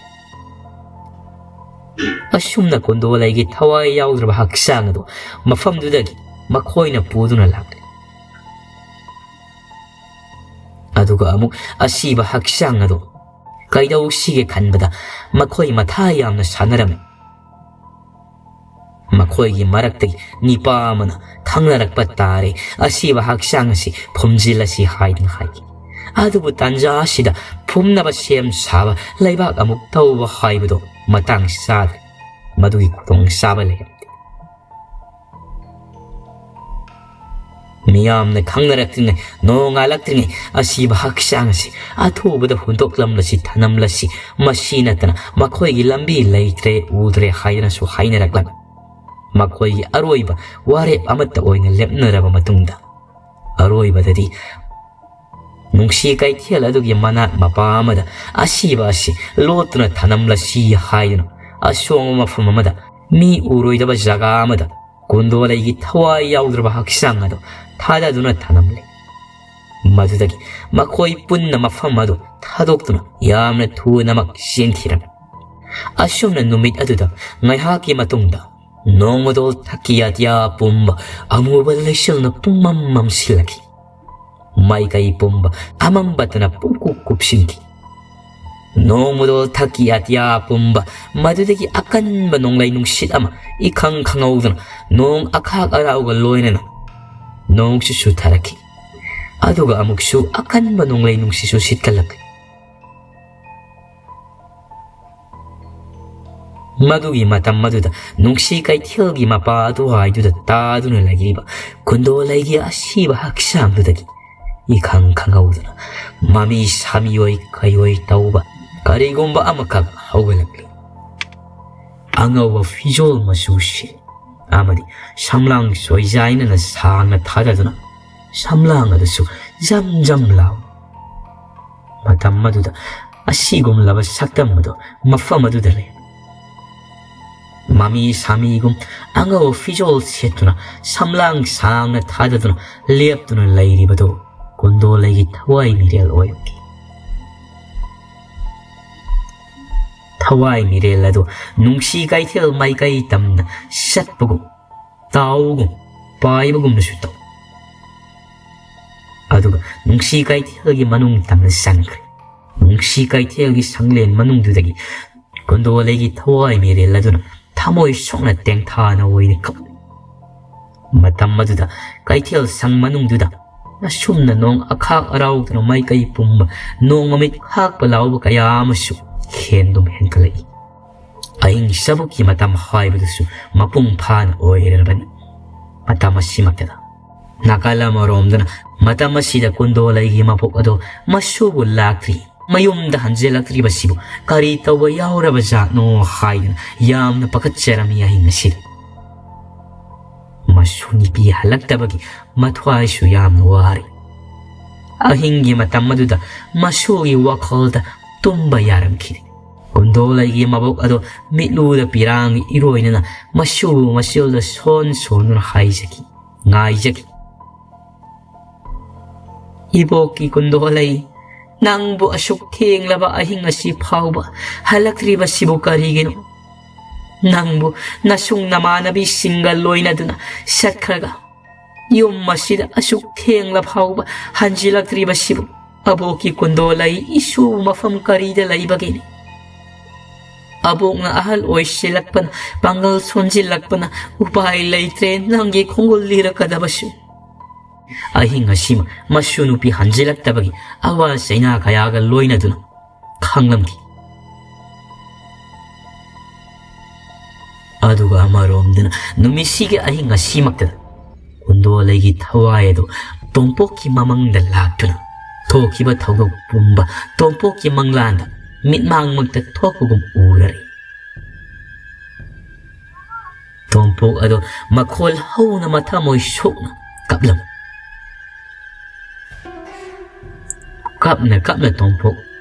ꯑꯁꯨꯝꯅ ꯀꯨꯟꯗꯣꯂꯩꯒꯤ ꯊꯋꯥꯏ ꯌꯥꯎꯗ꯭ꯔꯕ ꯍꯛꯆꯥꯡ ꯑꯗꯨ ꯃꯐꯝꯗꯨꯗꯒꯤ ꯃꯈꯣꯏꯅ ꯄꯨꯗꯨꯅ ꯂꯥꯛꯂꯦ꯫ ꯑꯗꯨꯒ ꯑꯃꯨꯛ ꯑꯁꯤꯕ ꯍꯛꯆꯥꯡ ꯑꯗꯨ ꯀꯩꯗꯧꯁꯤꯒꯦ ꯈꯟꯕꯗ ꯃꯈꯣꯏ ꯃꯊꯥ ꯌꯥꯝꯅ ꯁꯥꯟꯅꯔꯝꯃꯤ꯫ ꯃꯈꯣꯏꯒꯤ ꯃꯔꯛꯇꯒꯤ ꯅꯤꯄꯥ ꯑꯃꯅ ꯈꯪꯅꯔꯛꯄ ꯇꯥꯔꯦ, ꯑꯁꯤꯕ ꯍꯛꯆꯥꯡ ꯑꯁꯤ ꯐꯨꯝꯖꯤꯜꯂꯁꯤ ꯍꯥꯏꯗꯨꯅ ꯍꯥꯏꯈꯤ꯫ ꯑꯗꯨꯕꯨ ꯇꯥꯟꯖꯥ ꯑꯁꯤꯗ ꯐꯨꯝꯅꯕ ꯁꯦꯝ ꯁꯥꯕ, ꯂꯩꯕꯥꯛ ꯑꯃꯨꯛ ꯇꯧꯕ ꯍꯥꯏꯕꯗꯨ ꯃꯇꯥꯡ ꯆꯥꯗ꯭ꯔꯦ꯫ ꯃꯗꯨꯒꯤ ꯈꯨꯗꯣꯡꯆꯥꯕ ꯂꯩꯔꯝꯗꯦ꯫ ꯃꯤꯌꯥꯝꯅ ꯈꯪꯅꯔꯛꯇ꯭ꯔꯤꯉꯩ, ꯅꯣꯡꯉꯥꯜꯂꯛꯇ꯭ꯔꯤꯉꯩ ꯑꯁꯤꯕ ꯍꯛꯆꯥꯡ ꯑꯁꯤ ꯑꯊꯨꯕꯗ ꯍꯨꯟꯗꯣꯛꯂꯝꯂꯁꯤ, ꯊꯅꯝꯂꯁꯤ, ꯃꯁꯤ ꯅꯠꯇꯅ ꯃꯈꯣꯏꯒꯤ ꯂꯝꯕꯤ ꯂꯩꯇ꯭ꯔꯦ, ꯎꯗ꯭ꯔꯦ ꯍꯥꯏꯗꯅꯁꯨ ꯍꯥꯏꯅꯔꯛꯂꯝꯃꯤ꯫ ꯃꯈꯣꯏꯒꯤ ꯑꯔꯣꯏꯕ ꯋꯥꯔꯦꯞ ꯑꯃꯠꯇ ꯑꯣꯏꯅ ꯂꯦꯞꯅꯔꯕ ꯃꯇꯨꯡꯗ, ꯑꯔꯣꯏꯕꯗꯗꯤ ꯅꯨꯡꯁꯤ ꯀꯩꯊꯦꯜ ꯑꯗꯨꯒꯤ ꯃꯅꯥꯛ ꯃꯄꯥ ꯑꯃꯗ ꯑꯁꯤꯕ ꯑꯁꯤ ꯂꯣꯠꯇꯨꯅ ꯊꯅꯝꯂꯁꯤ ꯍꯥꯏꯗꯨꯅ, ꯑꯁꯣꯡꯕ ꯃꯐꯝ ꯑꯃꯗ ꯃꯤ ꯎꯔꯣꯏꯗꯕ ꯖꯒꯥ ꯑꯃꯗ ꯀꯨꯟꯗꯣꯂꯩꯒꯤ ꯊꯋꯥꯏ ꯌꯥꯎꯗ꯭ꯔꯕ ꯍꯛꯆꯥꯡ ꯑꯗꯨ ꯊꯥꯗꯗꯨꯅ ꯊꯅꯝꯂꯦ꯫ ꯃꯗꯨꯗꯒꯤ ꯃꯈꯣꯏ ꯄꯨꯟꯅ ꯃꯐꯝ ꯑꯗꯨ ꯊꯥꯗꯣꯛꯇꯨꯅ ꯌꯥꯝꯅ ꯊꯨꯅꯃꯛ ꯆꯦꯟꯈꯤꯔꯝꯃꯤ꯫ ꯑꯁꯨꯝꯅ ꯅꯨꯃꯤꯠ ꯑꯗꯨꯗ ꯉꯥꯏꯍꯥꯛꯀꯤ ꯃꯇꯨꯡꯗ ꯅꯣꯡꯃꯗꯣꯜ ꯊꯛꯀꯤ ꯑꯇꯤꯌꯥ ꯄꯨꯝꯕ ꯑꯃꯨꯕ ꯂꯩꯆꯤꯜꯅ ꯄꯨꯡꯃꯝ ꯃꯝꯁꯤꯜꯂꯛꯈꯤ꯫ ꯃꯥꯏꯀꯩ ꯄꯨꯝꯕ ꯑꯃꯝꯕꯇꯅ ꯄꯨꯡꯀꯨꯞ ꯀꯨꯞꯁꯤꯟꯈꯤ꯫ ꯅꯣꯡꯃꯗꯣꯜ ꯊꯛꯀꯤ ꯑꯇꯤꯌꯥ ꯄꯨꯝꯕ ꯃꯗꯨꯗꯒꯤ ꯑꯀꯟꯕ ꯅꯣꯡꯂꯩ ꯅꯨꯡꯁꯤꯠ ꯑꯃ ꯏꯈꯪ ꯈꯪꯍꯧꯗꯅ ꯅꯣꯡ ꯑꯈꯥꯛ ꯑꯔꯥꯎꯒ ꯂꯣꯏꯅꯅ ꯅꯣꯡꯁꯨ ꯆꯨꯊꯔꯛꯈꯤ꯫ ꯑꯗꯨꯒ ꯑꯃꯨꯛꯁꯨ ꯑꯀꯟꯕ ꯅꯣꯡꯂꯩ ꯅꯨꯡꯁꯤꯠꯁꯨ ꯁꯤꯠꯀꯠꯂꯛꯈꯤ꯫ ꯃꯗꯨꯒꯤ ꯃꯇꯝ ꯑꯗꯨꯗ ꯅꯨꯡꯁꯤ ꯀꯩꯊꯦꯜꯒꯤ ꯃꯄꯥ ꯑꯗꯨꯋꯥꯏꯗꯨꯗ ꯇꯥꯗꯨꯅ ꯂꯩꯔꯤꯕ ꯀꯨꯟꯗꯣꯂꯩꯒꯤ ꯑꯁꯤꯕ ꯍꯛꯆꯥꯡꯗꯨꯗꯒꯤ ꯏꯈꯪ ꯈꯪꯍꯧꯗꯅ ꯃꯃꯤ ꯁꯥꯃꯤꯑꯣꯏ ꯀꯩꯑꯣꯏ ꯇꯧꯕ ꯀꯔꯤꯒꯨꯝꯕ ꯑꯃꯈꯛ ꯍꯧꯒꯠꯂꯛꯂꯤ꯫ ꯑꯉꯧꯕ ꯐꯤꯖꯣꯜ ꯃꯆꯨꯁꯤ ꯑꯃꯗꯤ ꯁꯝꯂꯥꯡ ꯁꯣꯏꯖꯥꯏꯅꯅ ꯁꯥꯡꯅ ꯊꯥꯗꯗꯨꯅ ꯁꯝꯂꯥꯡ ꯑꯗꯨꯁꯨ ꯖꯝ ꯖꯝ ꯂꯥꯎ꯫ ꯃꯇꯝ ꯑꯗꯨꯗ ꯑꯁꯤꯒꯨꯝꯂꯕ ꯁꯛꯇꯝ ꯑꯗꯨ ꯃꯐꯝ ꯑꯗꯨꯗ ꯂꯩ꯫ ꯃꯃꯤ ꯁꯥꯃꯤꯒꯨꯝ ꯑꯉꯧꯕ ꯐꯤꯖꯣꯜ ꯁꯦꯠꯇꯨꯅ ꯁꯝꯂꯥꯡ ꯁꯥꯡꯅ ꯊꯥꯗꯗꯨꯅ ꯂꯦꯞꯇꯨꯅ ꯂꯩꯔꯤꯕꯗꯨ ꯀꯨꯟꯗꯣꯂꯩꯒꯤ ꯊꯋꯥꯏ ꯃꯤꯔꯦꯜ ꯑꯣꯏꯔꯝꯈꯤ꯫ ꯊꯋꯥꯏ ꯃꯤꯔꯦꯜ ꯑꯗꯨ ꯅꯨꯡꯁꯤ ꯀꯩꯊꯦꯜ ꯃꯥꯏꯀꯩ ꯇꯝꯅ ꯆꯠꯄꯒꯨꯝ, ꯇꯥꯎꯒꯨꯝ, ꯄꯥꯏꯕꯒꯨꯝꯅꯁꯨ ꯇꯧ꯫ ꯑꯗꯨꯒ ꯅꯨꯡꯁꯤ ꯀꯩꯊꯦꯜꯒꯤ ꯃꯅꯨꯡ ꯇꯝꯅ ꯆꯪꯈ꯭ꯔꯦ꯫ ꯅꯨꯡꯁꯤ ꯀꯩꯊꯦꯜꯒꯤ ꯁꯪꯂꯦꯟ ꯃꯅꯨꯡꯗꯨꯗꯒꯤ ꯀꯨꯟꯗꯣꯂꯩꯒꯤ ꯊꯋꯥꯏ ꯃꯤꯔꯦꯜ ꯑꯗꯨꯅ ꯊꯃꯣꯏ ꯁꯣꯛꯅ ꯇꯦꯡꯊꯥꯅ ꯑꯣꯏꯅ ꯀꯞꯂꯤ꯫ ꯃꯇꯝ ꯑꯗꯨꯗ ꯀꯩꯊꯦꯜ ꯁꯪ ꯃꯅꯨꯡꯗꯨꯗ ꯑꯁꯨꯝꯅ ꯅꯣꯡ ꯑꯈꯥꯛ ꯑꯔꯥꯎꯗꯨꯅ ꯃꯥꯏꯀꯩ ꯄꯨꯝꯕ ꯅꯣꯡ ꯃꯃꯤꯠ ꯈꯥꯛꯄ ꯂꯥꯎꯕ ꯀꯌꯥ ꯑꯃꯁꯨ ꯍꯦꯟꯗꯨꯝ ꯍꯦꯟꯒꯠꯂꯛꯏ꯫ ꯑꯍꯤꯡ ꯆꯕꯨꯛꯀꯤ ꯃꯇꯝ ꯍꯥꯏꯕꯗꯨꯁꯨ ꯃꯄꯨꯡ ꯐꯥꯅ ꯑꯣꯏꯔꯕꯅꯤ꯫ ꯃꯇꯝ ꯑꯁꯤꯃꯛꯇꯗ ꯅꯥꯀꯜ ꯑꯃꯔꯣꯝꯗꯅ ꯃꯇꯝ ꯑꯁꯤꯗ ꯀꯨꯟꯗꯣꯂꯩꯒꯤ ꯃꯕꯣꯛ ꯑꯗꯣ ꯃꯁꯨꯕꯨ ꯂꯥꯛꯇ꯭ꯔꯤ, ꯃꯌꯨꯝꯗ ꯍꯟꯖꯤꯜꯂꯛꯇ꯭ꯔꯤꯕꯁꯤꯕꯨ ꯀꯔꯤ ꯇꯧꯕ ꯌꯥꯎꯔꯕ ꯖꯥꯠꯅꯣ ꯍꯥꯏꯗꯨꯅ ꯌꯥꯝꯅ ꯄꯥꯈꯠꯆꯔꯝꯃꯤ ꯑꯍꯤꯡ ꯑꯁꯤꯗ꯫ ꯃꯁꯨ ꯅꯨꯄꯤ ꯍꯜꯂꯛꯇꯕꯒꯤ ꯃꯊ꯭ꯋꯥꯏꯁꯨ ꯌꯥꯝꯅ ꯋꯥꯔꯤ꯫ ꯑꯍꯤꯡꯒꯤ ꯃꯇꯝ ꯑꯗꯨꯗ ꯃꯁꯨꯒꯤ ꯋꯥꯈꯜꯗ ꯇꯨꯝꯕ ꯌꯥꯔꯝꯈꯤꯗꯦ꯫ ꯀꯨꯟꯗꯣꯂꯩꯒꯤ ꯃꯕꯣꯛ ꯑꯗꯣ ꯃꯤꯠꯂꯨꯗ ꯄꯤꯔꯥꯡ ꯏꯔꯣꯏꯅꯅ ꯃꯁꯨꯕꯨ ꯃꯆꯤꯜꯗ ꯁꯣꯟ ꯁꯣꯟꯗꯨꯅ ꯍꯥꯏꯖꯈꯤ, ꯉꯥꯏꯖꯈꯤ꯫ "ꯏꯕꯣꯛꯀꯤ ꯀꯨꯟꯗꯣꯂꯩ, ꯅꯪꯕꯨ ꯑꯁꯨꯛ ꯊꯦꯡꯂꯕ ꯑꯍꯤꯡ ꯑꯁꯤ ꯐꯥꯎꯕ ꯍꯜꯂꯛꯇ꯭ꯔꯤꯕꯁꯤꯕꯨ ꯀꯔꯤꯒꯤꯅꯣ? ꯅꯪꯕꯨ ꯅꯁꯨꯡ ꯅꯃꯥꯟꯅꯕꯤꯁꯤꯡꯒ ꯂꯣꯏꯅꯗꯨꯅ ꯆꯠꯈ꯭ꯔꯒ ꯌꯨꯝ ꯑꯁꯤꯗ ꯑꯁꯨꯛ ꯊꯦꯡꯂ ꯐꯥꯎꯕ ꯍꯟꯖꯤꯜꯂꯛꯇ꯭ꯔꯤꯕꯁꯤꯕꯨ ꯑꯕꯣꯛꯀꯤ ꯀꯨꯟꯗꯣꯂꯩ ꯏꯁꯨ ꯃꯐꯝ ꯀꯔꯤꯗ ꯂꯩꯕꯒꯦꯅꯦ? ꯑꯕꯣꯛꯅ ꯑꯍꯜ ꯑꯣꯏꯁꯤꯜꯂꯛꯄꯅ, ꯄꯥꯡꯒꯜ ꯁꯣꯟꯖꯤꯜꯂꯛꯄꯅ ꯎꯄꯥꯏ ꯂꯩꯇ꯭ꯔꯦ ꯅꯪꯒꯤ ꯈꯣꯡꯒꯨꯜ ꯂꯤꯔꯛꯀꯗꯕꯁꯨ꯫" ꯑꯍꯤꯡ ꯑꯁꯤꯃ ꯃꯁꯨ ꯅꯨꯄꯤ ꯍꯟꯖꯤꯜꯂꯛꯇꯕꯒꯤ ꯑꯋꯥ ꯆꯩꯅꯥ ꯀꯌꯥꯒ ꯂꯣꯏꯅꯗꯨꯅ ꯈꯥꯡꯂꯝꯈꯤ꯫ ꯑꯗꯨꯒ ꯑꯃꯔꯣꯝꯗꯅ ꯅꯨꯃꯤꯠꯁꯤꯒꯤ ꯑꯍꯤꯡ ꯑꯁꯤꯃꯛꯇꯗ ꯀꯨꯟꯗꯣꯂꯩꯒꯤ ꯊꯋꯥꯏ ꯑꯗꯨ ꯇꯣꯝꯄꯣꯛꯀꯤ ꯃꯃꯪꯗ ꯂꯥꯛꯇꯨꯅ ꯊꯣꯛꯈꯤꯕ ꯊꯧꯗꯣꯛ ꯄꯨꯝꯕ ꯇꯣꯝꯄꯣꯛꯀꯤ ꯃꯪꯂꯥꯟꯗ ꯃꯤꯠꯃꯥꯡꯃꯛꯇ ꯊꯣꯛꯄꯒꯨꯝ ꯎꯔꯔꯦ꯫ ꯇꯣꯝꯄꯣꯛ ꯇꯣꯝꯄꯣꯛ ꯑꯗꯣ ꯃꯈꯣꯜ ꯍꯧꯅ ꯃꯊꯃꯣꯏ ꯁꯣꯛꯅ ꯀꯞꯂꯝꯃꯤ꯫ ꯀꯞꯅ ꯀꯞꯅ ꯇꯣꯝꯄꯣꯛ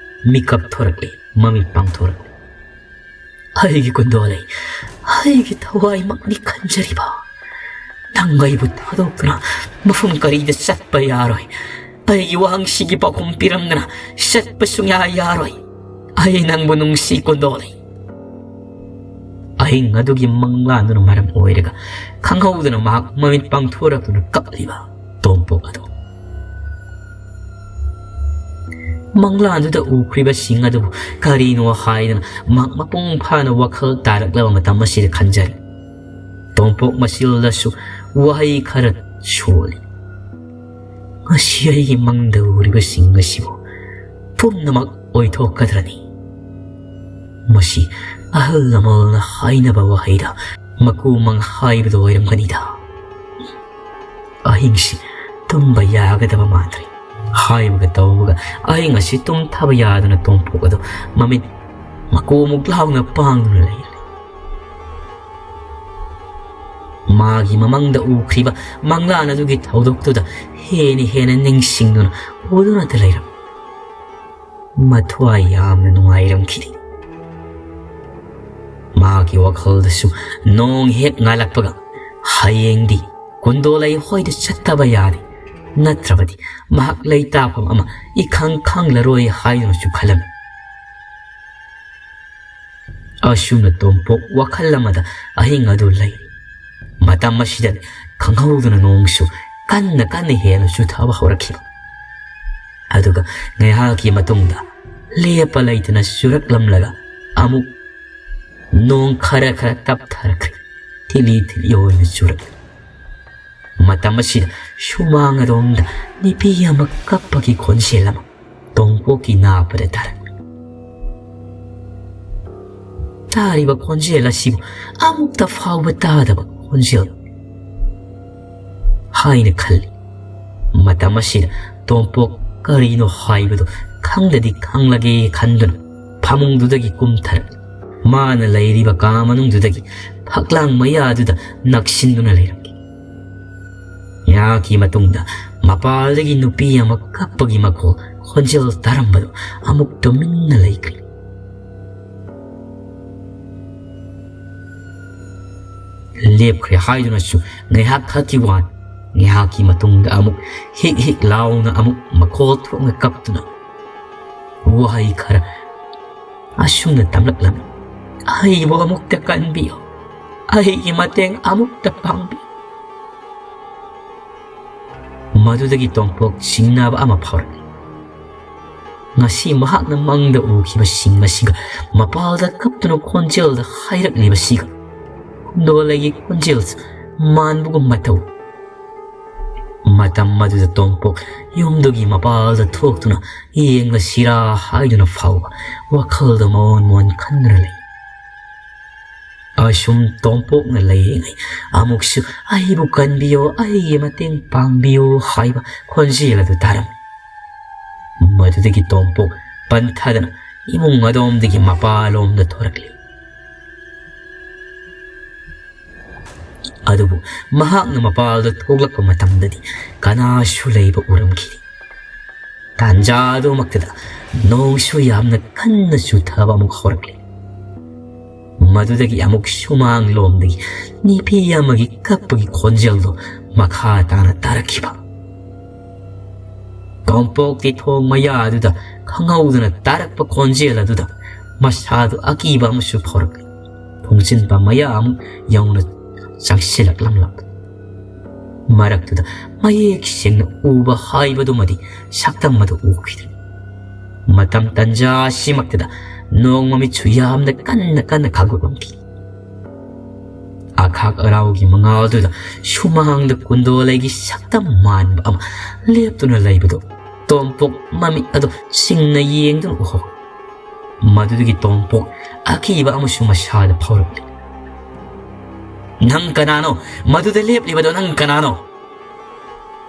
ꯃꯤꯀꯞ ꯊꯣꯔꯛꯂꯤ, ꯃꯃꯤꯠ ꯄꯥꯡꯊꯣꯔꯛꯂꯤ꯫ "ꯑꯩꯒꯤ ꯀꯨꯟꯗꯣꯂꯩ, ꯑꯩꯒꯤ ꯊꯋꯥꯏꯃꯛꯅꯤ ꯈꯟꯖꯔꯤꯕ꯫ ꯅꯪ ꯑꯩꯕꯨ ꯊꯥꯗꯣꯛꯇꯨꯅ ꯃꯐꯝ ꯀꯔꯤꯗ ꯆꯠꯄ ꯌꯥꯔꯣꯏ꯫ ꯑꯩꯒꯤ ꯋꯥꯍꯪꯁꯤꯒꯤ ꯄꯥꯎꯈꯨꯝ ꯄꯤꯔꯝꯗꯅ ꯆꯠꯄ ꯁꯨꯡꯌꯥ ꯌꯥꯔꯣꯏ꯫ ꯑꯩ ꯅꯪꯕꯨ ꯅꯨꯡꯁꯤ ꯀꯨꯟꯗꯣꯂꯩ꯫" ꯑꯍꯤꯡ ꯑꯗꯨꯒꯤ ꯃꯪꯂꯥꯟꯗꯨꯅ ꯃꯔꯝ ꯑꯣꯏꯔꯒ ꯈꯪꯍꯧꯗꯅ ꯃꯍꯥꯛ ꯃꯃꯤꯠ ꯄꯥꯡꯊꯣꯔꯛꯇꯨꯅ ꯀꯞꯂꯤꯕ ꯇꯣꯝꯄꯣꯛ ꯑꯗꯨ꯫ ꯃꯪꯂꯥꯟꯗꯨꯗ ꯎꯈ꯭ꯔꯤꯕꯁꯤꯡ ꯑꯗꯨꯕꯨ ꯀꯔꯤꯅꯣ ꯍꯥꯏꯗꯅ ꯃꯍꯥꯛ ꯃꯄꯨꯡ ꯐꯥꯅ ꯋꯥꯈꯜ ꯇꯥꯔꯛꯂꯕ ꯃꯇꯝ ꯑꯁꯤꯗ ꯈꯟꯖꯔꯤ꯫ ꯇꯣꯝꯄꯣꯛ ꯃꯆꯤꯜꯗꯁꯨ ꯋꯥꯍꯩ ꯈꯔ ꯁꯣꯜꯂꯤ꯫ "ꯉꯁꯤ ꯑꯩꯒꯤ ꯃꯪꯗ ꯎꯔꯤꯕꯁꯤꯡ ꯑꯁꯤꯕꯨ ꯄꯨꯝꯅꯃꯛ ꯑꯣꯏꯊꯣꯛꯀꯗ꯭ꯔꯅꯤ?" ꯃꯁꯤ ꯑꯍꯜ ꯂꯃꯟꯅ ꯍꯥꯏꯅꯕ ꯋꯥꯍꯩꯗ ꯃꯀꯨ ꯃꯪ ꯍꯥꯏꯕꯗꯨ ꯑꯣꯏꯔꯝꯒꯅꯤꯗ꯫ "ꯑꯍꯤꯡꯁꯤ ꯇꯨꯝꯕ ꯌꯥꯒꯗꯕ ꯃꯥꯟꯗ꯭ꯔꯦ" ꯍꯥꯏꯕꯒ ꯇꯧꯕꯒ ꯑꯍꯤꯡ ꯑꯁꯤ ꯇꯨꯝꯊꯕ ꯌꯥꯗꯅ ꯇꯣꯝꯄꯣꯛ ꯑꯗꯨ ꯃꯃꯤꯠ ꯃꯀꯨ ꯑꯃꯨꯛ ꯂꯥꯎꯅ ꯄꯥꯡꯗꯨꯅ ꯂꯩꯔꯦ꯫ ꯃꯥꯒꯤ ꯃꯃꯪꯗ ꯎꯈ꯭ꯔꯤꯕ ꯃꯪꯂꯥꯟ ꯑꯗꯨꯒꯤ ꯊꯧꯗꯣꯛꯇꯨꯗ ꯍꯦꯟꯅ ꯍꯦꯟꯅ ꯅꯤꯡꯁꯤꯡꯗꯨꯅ ꯎꯗꯨꯅꯇ ꯂꯩꯔꯝꯃꯤ꯫ ꯃꯊ꯭ꯋꯥꯏ ꯌꯥꯝꯅ ꯅꯨꯡꯉꯥꯏꯔꯝꯈꯤꯗꯦ꯫ ꯃꯥꯒꯤ ꯋꯥꯈꯜꯗꯁꯨ ꯅꯣꯡ ꯍꯦꯛ ꯉꯥꯜꯂꯛꯄꯒ ꯍꯌꯦꯡꯗꯤ ꯀꯨꯟꯗꯣꯂꯩ ꯍꯣꯏꯗ ꯆꯠꯇꯕ ꯌꯥꯗꯦ, ꯅꯠꯇ꯭ꯔꯕꯗꯤ ꯃꯍꯥꯛ ꯂꯩꯇꯥꯐꯝ ꯑꯃ ꯏꯈꯪ ꯈꯪꯂꯔꯣꯏ ꯍꯥꯏꯗꯨꯅꯁꯨ ꯈꯜꯂꯝꯃꯤ꯫ ꯑꯁꯨꯝꯅ ꯇꯣꯝꯄꯣꯛ ꯋꯥꯈꯜ ꯑꯃꯗ ꯑꯍꯤꯡ ꯑꯗꯨ ꯂꯩ꯫ ꯃꯇꯝ ꯑꯁꯤꯗ ꯈꯪꯍꯧꯗꯅ ꯅꯣꯡꯁꯨ ꯀꯟꯅ ꯀꯟꯅ ꯍꯦꯟꯅ ꯆꯨꯊꯕ ꯍꯧꯔꯛꯈꯤꯕ꯫ ꯑꯗꯨꯒ ꯉꯥꯏꯍꯥꯛꯀꯤ ꯃꯇꯨꯡꯗ ꯂꯦꯞꯄ ꯂꯩꯇꯅ ꯆꯨꯔꯛꯂꯝꯂꯒ ꯑꯃꯨꯛ ꯅꯣꯡ ꯈꯔ ꯈꯔ ꯇꯞꯊꯔꯛꯈ꯭ꯔꯦ꯫ ꯊꯤꯂꯤ ꯊꯤꯂꯤ ꯑꯣꯏꯅ ꯆꯨꯔꯛꯂꯦ꯫ ꯃꯇꯝ ꯑꯁꯤꯗ ꯁꯨꯃꯥꯡ ꯑꯗꯣꯝꯗ ꯅꯨꯄꯤ ꯑꯃ ꯀꯞꯄꯒꯤ ꯈꯣꯟꯖꯦꯜ ꯑꯃ ꯇꯣꯝꯄꯣꯛꯀꯤ ꯅꯥꯄꯗ ꯇꯥꯔꯛꯂꯦ꯫ ꯇꯥꯔꯤꯕ ꯈꯣꯟꯖꯦꯜ ꯑꯁꯤꯕꯨ ꯑꯃꯨꯛꯇ ꯐꯥꯎꯕ ꯇꯥꯗꯕ ꯈꯣꯟꯖꯦꯜ ꯍꯥꯏꯅ ꯈꯜꯂꯤ꯫ ꯃꯇꯝ ꯑꯁꯤꯗ ꯇꯣꯝꯄꯣꯛ ꯀꯔꯤꯅꯣ ꯍꯥꯏꯕꯗꯨ ꯈꯪꯗꯗꯤ ꯈꯪꯂꯒꯦ ꯈꯟꯗꯨꯅ ꯐꯃꯨꯡꯗꯨꯗꯒꯤ ꯀꯨꯝꯊꯔꯛꯂꯤ꯫ ꯃꯥꯅ ꯂꯩꯔꯤꯕ ꯀꯥ ꯃꯅꯨꯡꯗꯨꯗꯒꯤ ꯐꯛꯂꯥꯡ ꯃꯌꯥꯗꯨꯗ ꯅꯛꯁꯤꯟꯗꯨꯅ ꯂꯩꯔꯝꯈꯤ꯫ ꯉꯥꯏꯍꯥꯛꯀꯤ ꯃꯇꯨꯡꯗ ꯃꯄꯥꯜꯗꯒꯤ ꯅꯨꯄꯤ ꯑꯃ ꯀꯞꯄꯒꯤ ꯃꯈꯣꯜ, ꯈꯣꯟꯖꯦꯜ ꯇꯥꯔꯝꯕꯗꯨ ꯑꯃꯨꯛ ꯇꯨꯃꯤꯟꯅ ꯂꯩꯈ꯭ꯔꯦ꯫ ꯂꯦꯞꯈ꯭ꯔꯦ ꯍꯥꯏꯗꯨꯅꯁꯨ ꯉꯥꯏꯍꯥꯛ ꯈꯛꯀꯤ ꯋꯥꯅꯤ꯫ ꯉꯥꯏꯍꯥꯛꯀꯤ ꯃꯇꯨꯡꯗ ꯑꯃꯨꯛ ꯍꯤꯛ ꯍꯤꯛ ꯂꯥꯎꯅ ꯑꯃꯨꯛ ꯃꯈꯣꯜ ꯊꯣꯛꯅ ꯀꯞꯇꯨꯅ ꯋꯥꯍꯩ ꯈꯔ ꯑꯁꯨꯝꯅ ꯇꯝꯂꯛꯂꯝꯃꯤ: "ꯑꯩꯕꯨ ꯑꯃꯨꯛꯇ ꯀꯟꯕꯤꯌꯨ, ꯑꯩꯒꯤ ꯃꯇꯦꯡ ꯑꯃꯨꯛꯇ ꯄꯥꯡꯕꯤꯌꯨ"꯫ ꯃꯗꯨꯗꯒꯤ ꯇꯣꯝꯄꯣꯛ ꯆꯤꯡꯅꯕ ꯑꯃ ꯐꯥꯎꯔꯛꯏ꯫ ꯉꯁꯤ ꯃꯍꯥꯛꯅ ꯃꯪꯗ ꯎꯈꯤꯕꯁꯤꯡ ꯑꯁꯤꯒ, ꯃꯄꯥꯜꯗ ꯀꯞꯇꯨꯅ ꯈꯣꯟꯖꯦꯜꯗ ꯍꯥꯏꯔꯛꯂꯤꯕꯁꯤꯒ, ꯀꯨꯟꯗꯣꯂꯩꯒꯤ ꯈꯣꯟꯖꯦꯜꯁꯨ ꯃꯥꯟꯕꯒꯨꯝ ꯃꯇꯧ꯫ ꯃꯇꯝ ꯑꯗꯨꯗ ꯇꯣꯝꯄꯣꯛ ꯌꯨꯝꯗꯨꯒꯤ ꯃꯄꯥꯜꯗ ꯊꯣꯛꯇꯨꯅ ꯌꯦꯡꯂꯁꯤꯔꯥ ꯍꯥꯏꯗꯨꯅ ꯐꯥꯎꯕ ꯋꯥꯈꯜꯗ ꯃꯑꯣꯟ ꯃꯑꯣꯟ ꯈꯟꯗꯨꯅ ꯂꯩ꯫ ꯑꯁꯨꯝ ꯇꯣꯝꯄꯣꯛꯅ ꯂꯩꯔꯤꯉꯩ ꯑꯃꯨꯛꯁꯨ "ꯑꯩꯕꯨ ꯀꯟꯕꯤꯌꯣ, ꯑꯩꯒꯤ ꯃꯇꯦꯡ ꯄꯥꯡꯕꯤꯌꯣ" ꯍꯥꯏꯕ ꯈꯣꯟꯖꯦꯜ ꯑꯗꯨ ꯇꯥꯔꯝꯃꯤ꯫ ꯃꯗꯨꯗꯒꯤ ꯇꯣꯝꯄꯣꯛ ꯄꯟꯊꯗꯅ ꯏꯃꯨꯡ ꯑꯗꯣꯝꯗꯒꯤ ꯃꯄꯥꯜꯂꯣꯝꯗ ꯊꯣꯔꯛꯂꯤ꯫ ꯑꯗꯨꯕꯨ ꯃꯍꯥꯛꯅ ꯃꯄꯥꯜꯗ ꯊꯣꯛꯂꯛꯄ ꯃꯇꯝꯗꯗꯤ ꯀꯅꯥꯁꯨ ꯂꯩꯕ ꯎꯔꯝꯈꯤꯗꯦ꯫ ꯇꯥꯟꯖꯥ ꯑꯗꯨꯃꯛꯇꯗ ꯅꯣꯡꯁꯨ ꯌꯥꯝꯅ ꯀꯟꯅ ꯆꯨꯊꯕ ꯑꯃꯨꯛ ꯍꯧꯔꯛꯂꯦ꯫ ꯃꯗꯨꯗꯒꯤ ꯑꯃꯨꯛ ꯁꯨꯃꯥꯡꯂꯣꯝꯗꯒꯤ ꯅꯨꯄꯤ ꯑꯃꯒꯤ ꯀꯞꯄꯒꯤ ꯈꯣꯟꯖꯦꯜꯗꯣ ꯃꯈꯥ ꯇꯥꯅ ꯇꯥꯔꯛꯈꯤꯕ꯫ ꯇꯣꯝꯄꯣꯛꯇꯤ ꯊꯣꯡ ꯃꯌꯥ ꯑꯗꯨꯗ ꯈꯪꯍꯧꯗꯅ ꯇꯥꯔꯛꯄ ꯈꯣꯟꯖꯦꯜ ꯑꯗꯨꯗ ꯃꯁꯥꯗꯨ ꯑꯀꯤꯕ ꯑꯃꯁꯨ ꯐꯥꯎꯔꯛꯂꯤ꯫ ꯊꯣꯡꯖꯤꯟꯕ ꯃꯌꯥ ꯑꯃꯨꯛ ꯌꯧꯅ ꯆꯪꯁꯤꯜꯂꯛꯂꯝꯂꯕ ꯃꯔꯛꯇꯨꯗ ꯃꯌꯦꯛ ꯁꯦꯡꯅ ꯎꯕ ꯍꯥꯏꯕꯗꯨꯃꯗꯤ ꯁꯛꯇꯝ ꯑꯗꯨ ꯎꯈꯤꯗ꯭ꯔꯦ꯫ ꯃꯇꯝ ꯇꯟꯖꯥ ꯑꯁꯤꯃꯛꯇꯗ ꯅꯣꯡ ꯃꯃꯤꯠꯁꯨ ꯌꯥꯝꯅ ꯀꯟꯅ ꯀꯟꯅ ꯈꯥꯡꯗꯣꯛꯂꯝꯈꯤ꯫ ꯑꯈꯥꯛ ꯑꯔꯥꯎꯒꯤ ꯃꯉꯥꯜꯗꯨꯗ ꯁꯨꯃꯥꯡꯗ ꯀꯨꯟꯗꯣꯂꯩꯒꯤ ꯁꯛꯇꯝ ꯃꯥꯟꯕ ꯑꯃ ꯂꯦꯞꯇꯨꯅ ꯂꯩꯕꯗꯨ ꯇꯣꯝꯄꯣꯛ ꯃꯃꯤꯠ ꯑꯗꯨ ꯁꯤꯡꯅ ꯌꯦꯡꯗꯨꯅ ꯎꯍꯧꯏ꯫ ꯃꯗꯨꯗꯒꯤ ꯇꯣꯝꯄꯣꯛ ꯑꯀꯤꯕ ꯑꯃꯁꯨ ꯃꯁꯥꯗ ꯐꯥꯎꯔꯛꯂꯤ꯫ "ꯅꯪ ꯀꯅꯥꯅꯣ? ꯃꯗꯨꯗ ꯂꯦꯞꯂꯤꯕꯗꯣ ꯅꯪ ꯀꯅꯥꯅꯣ?"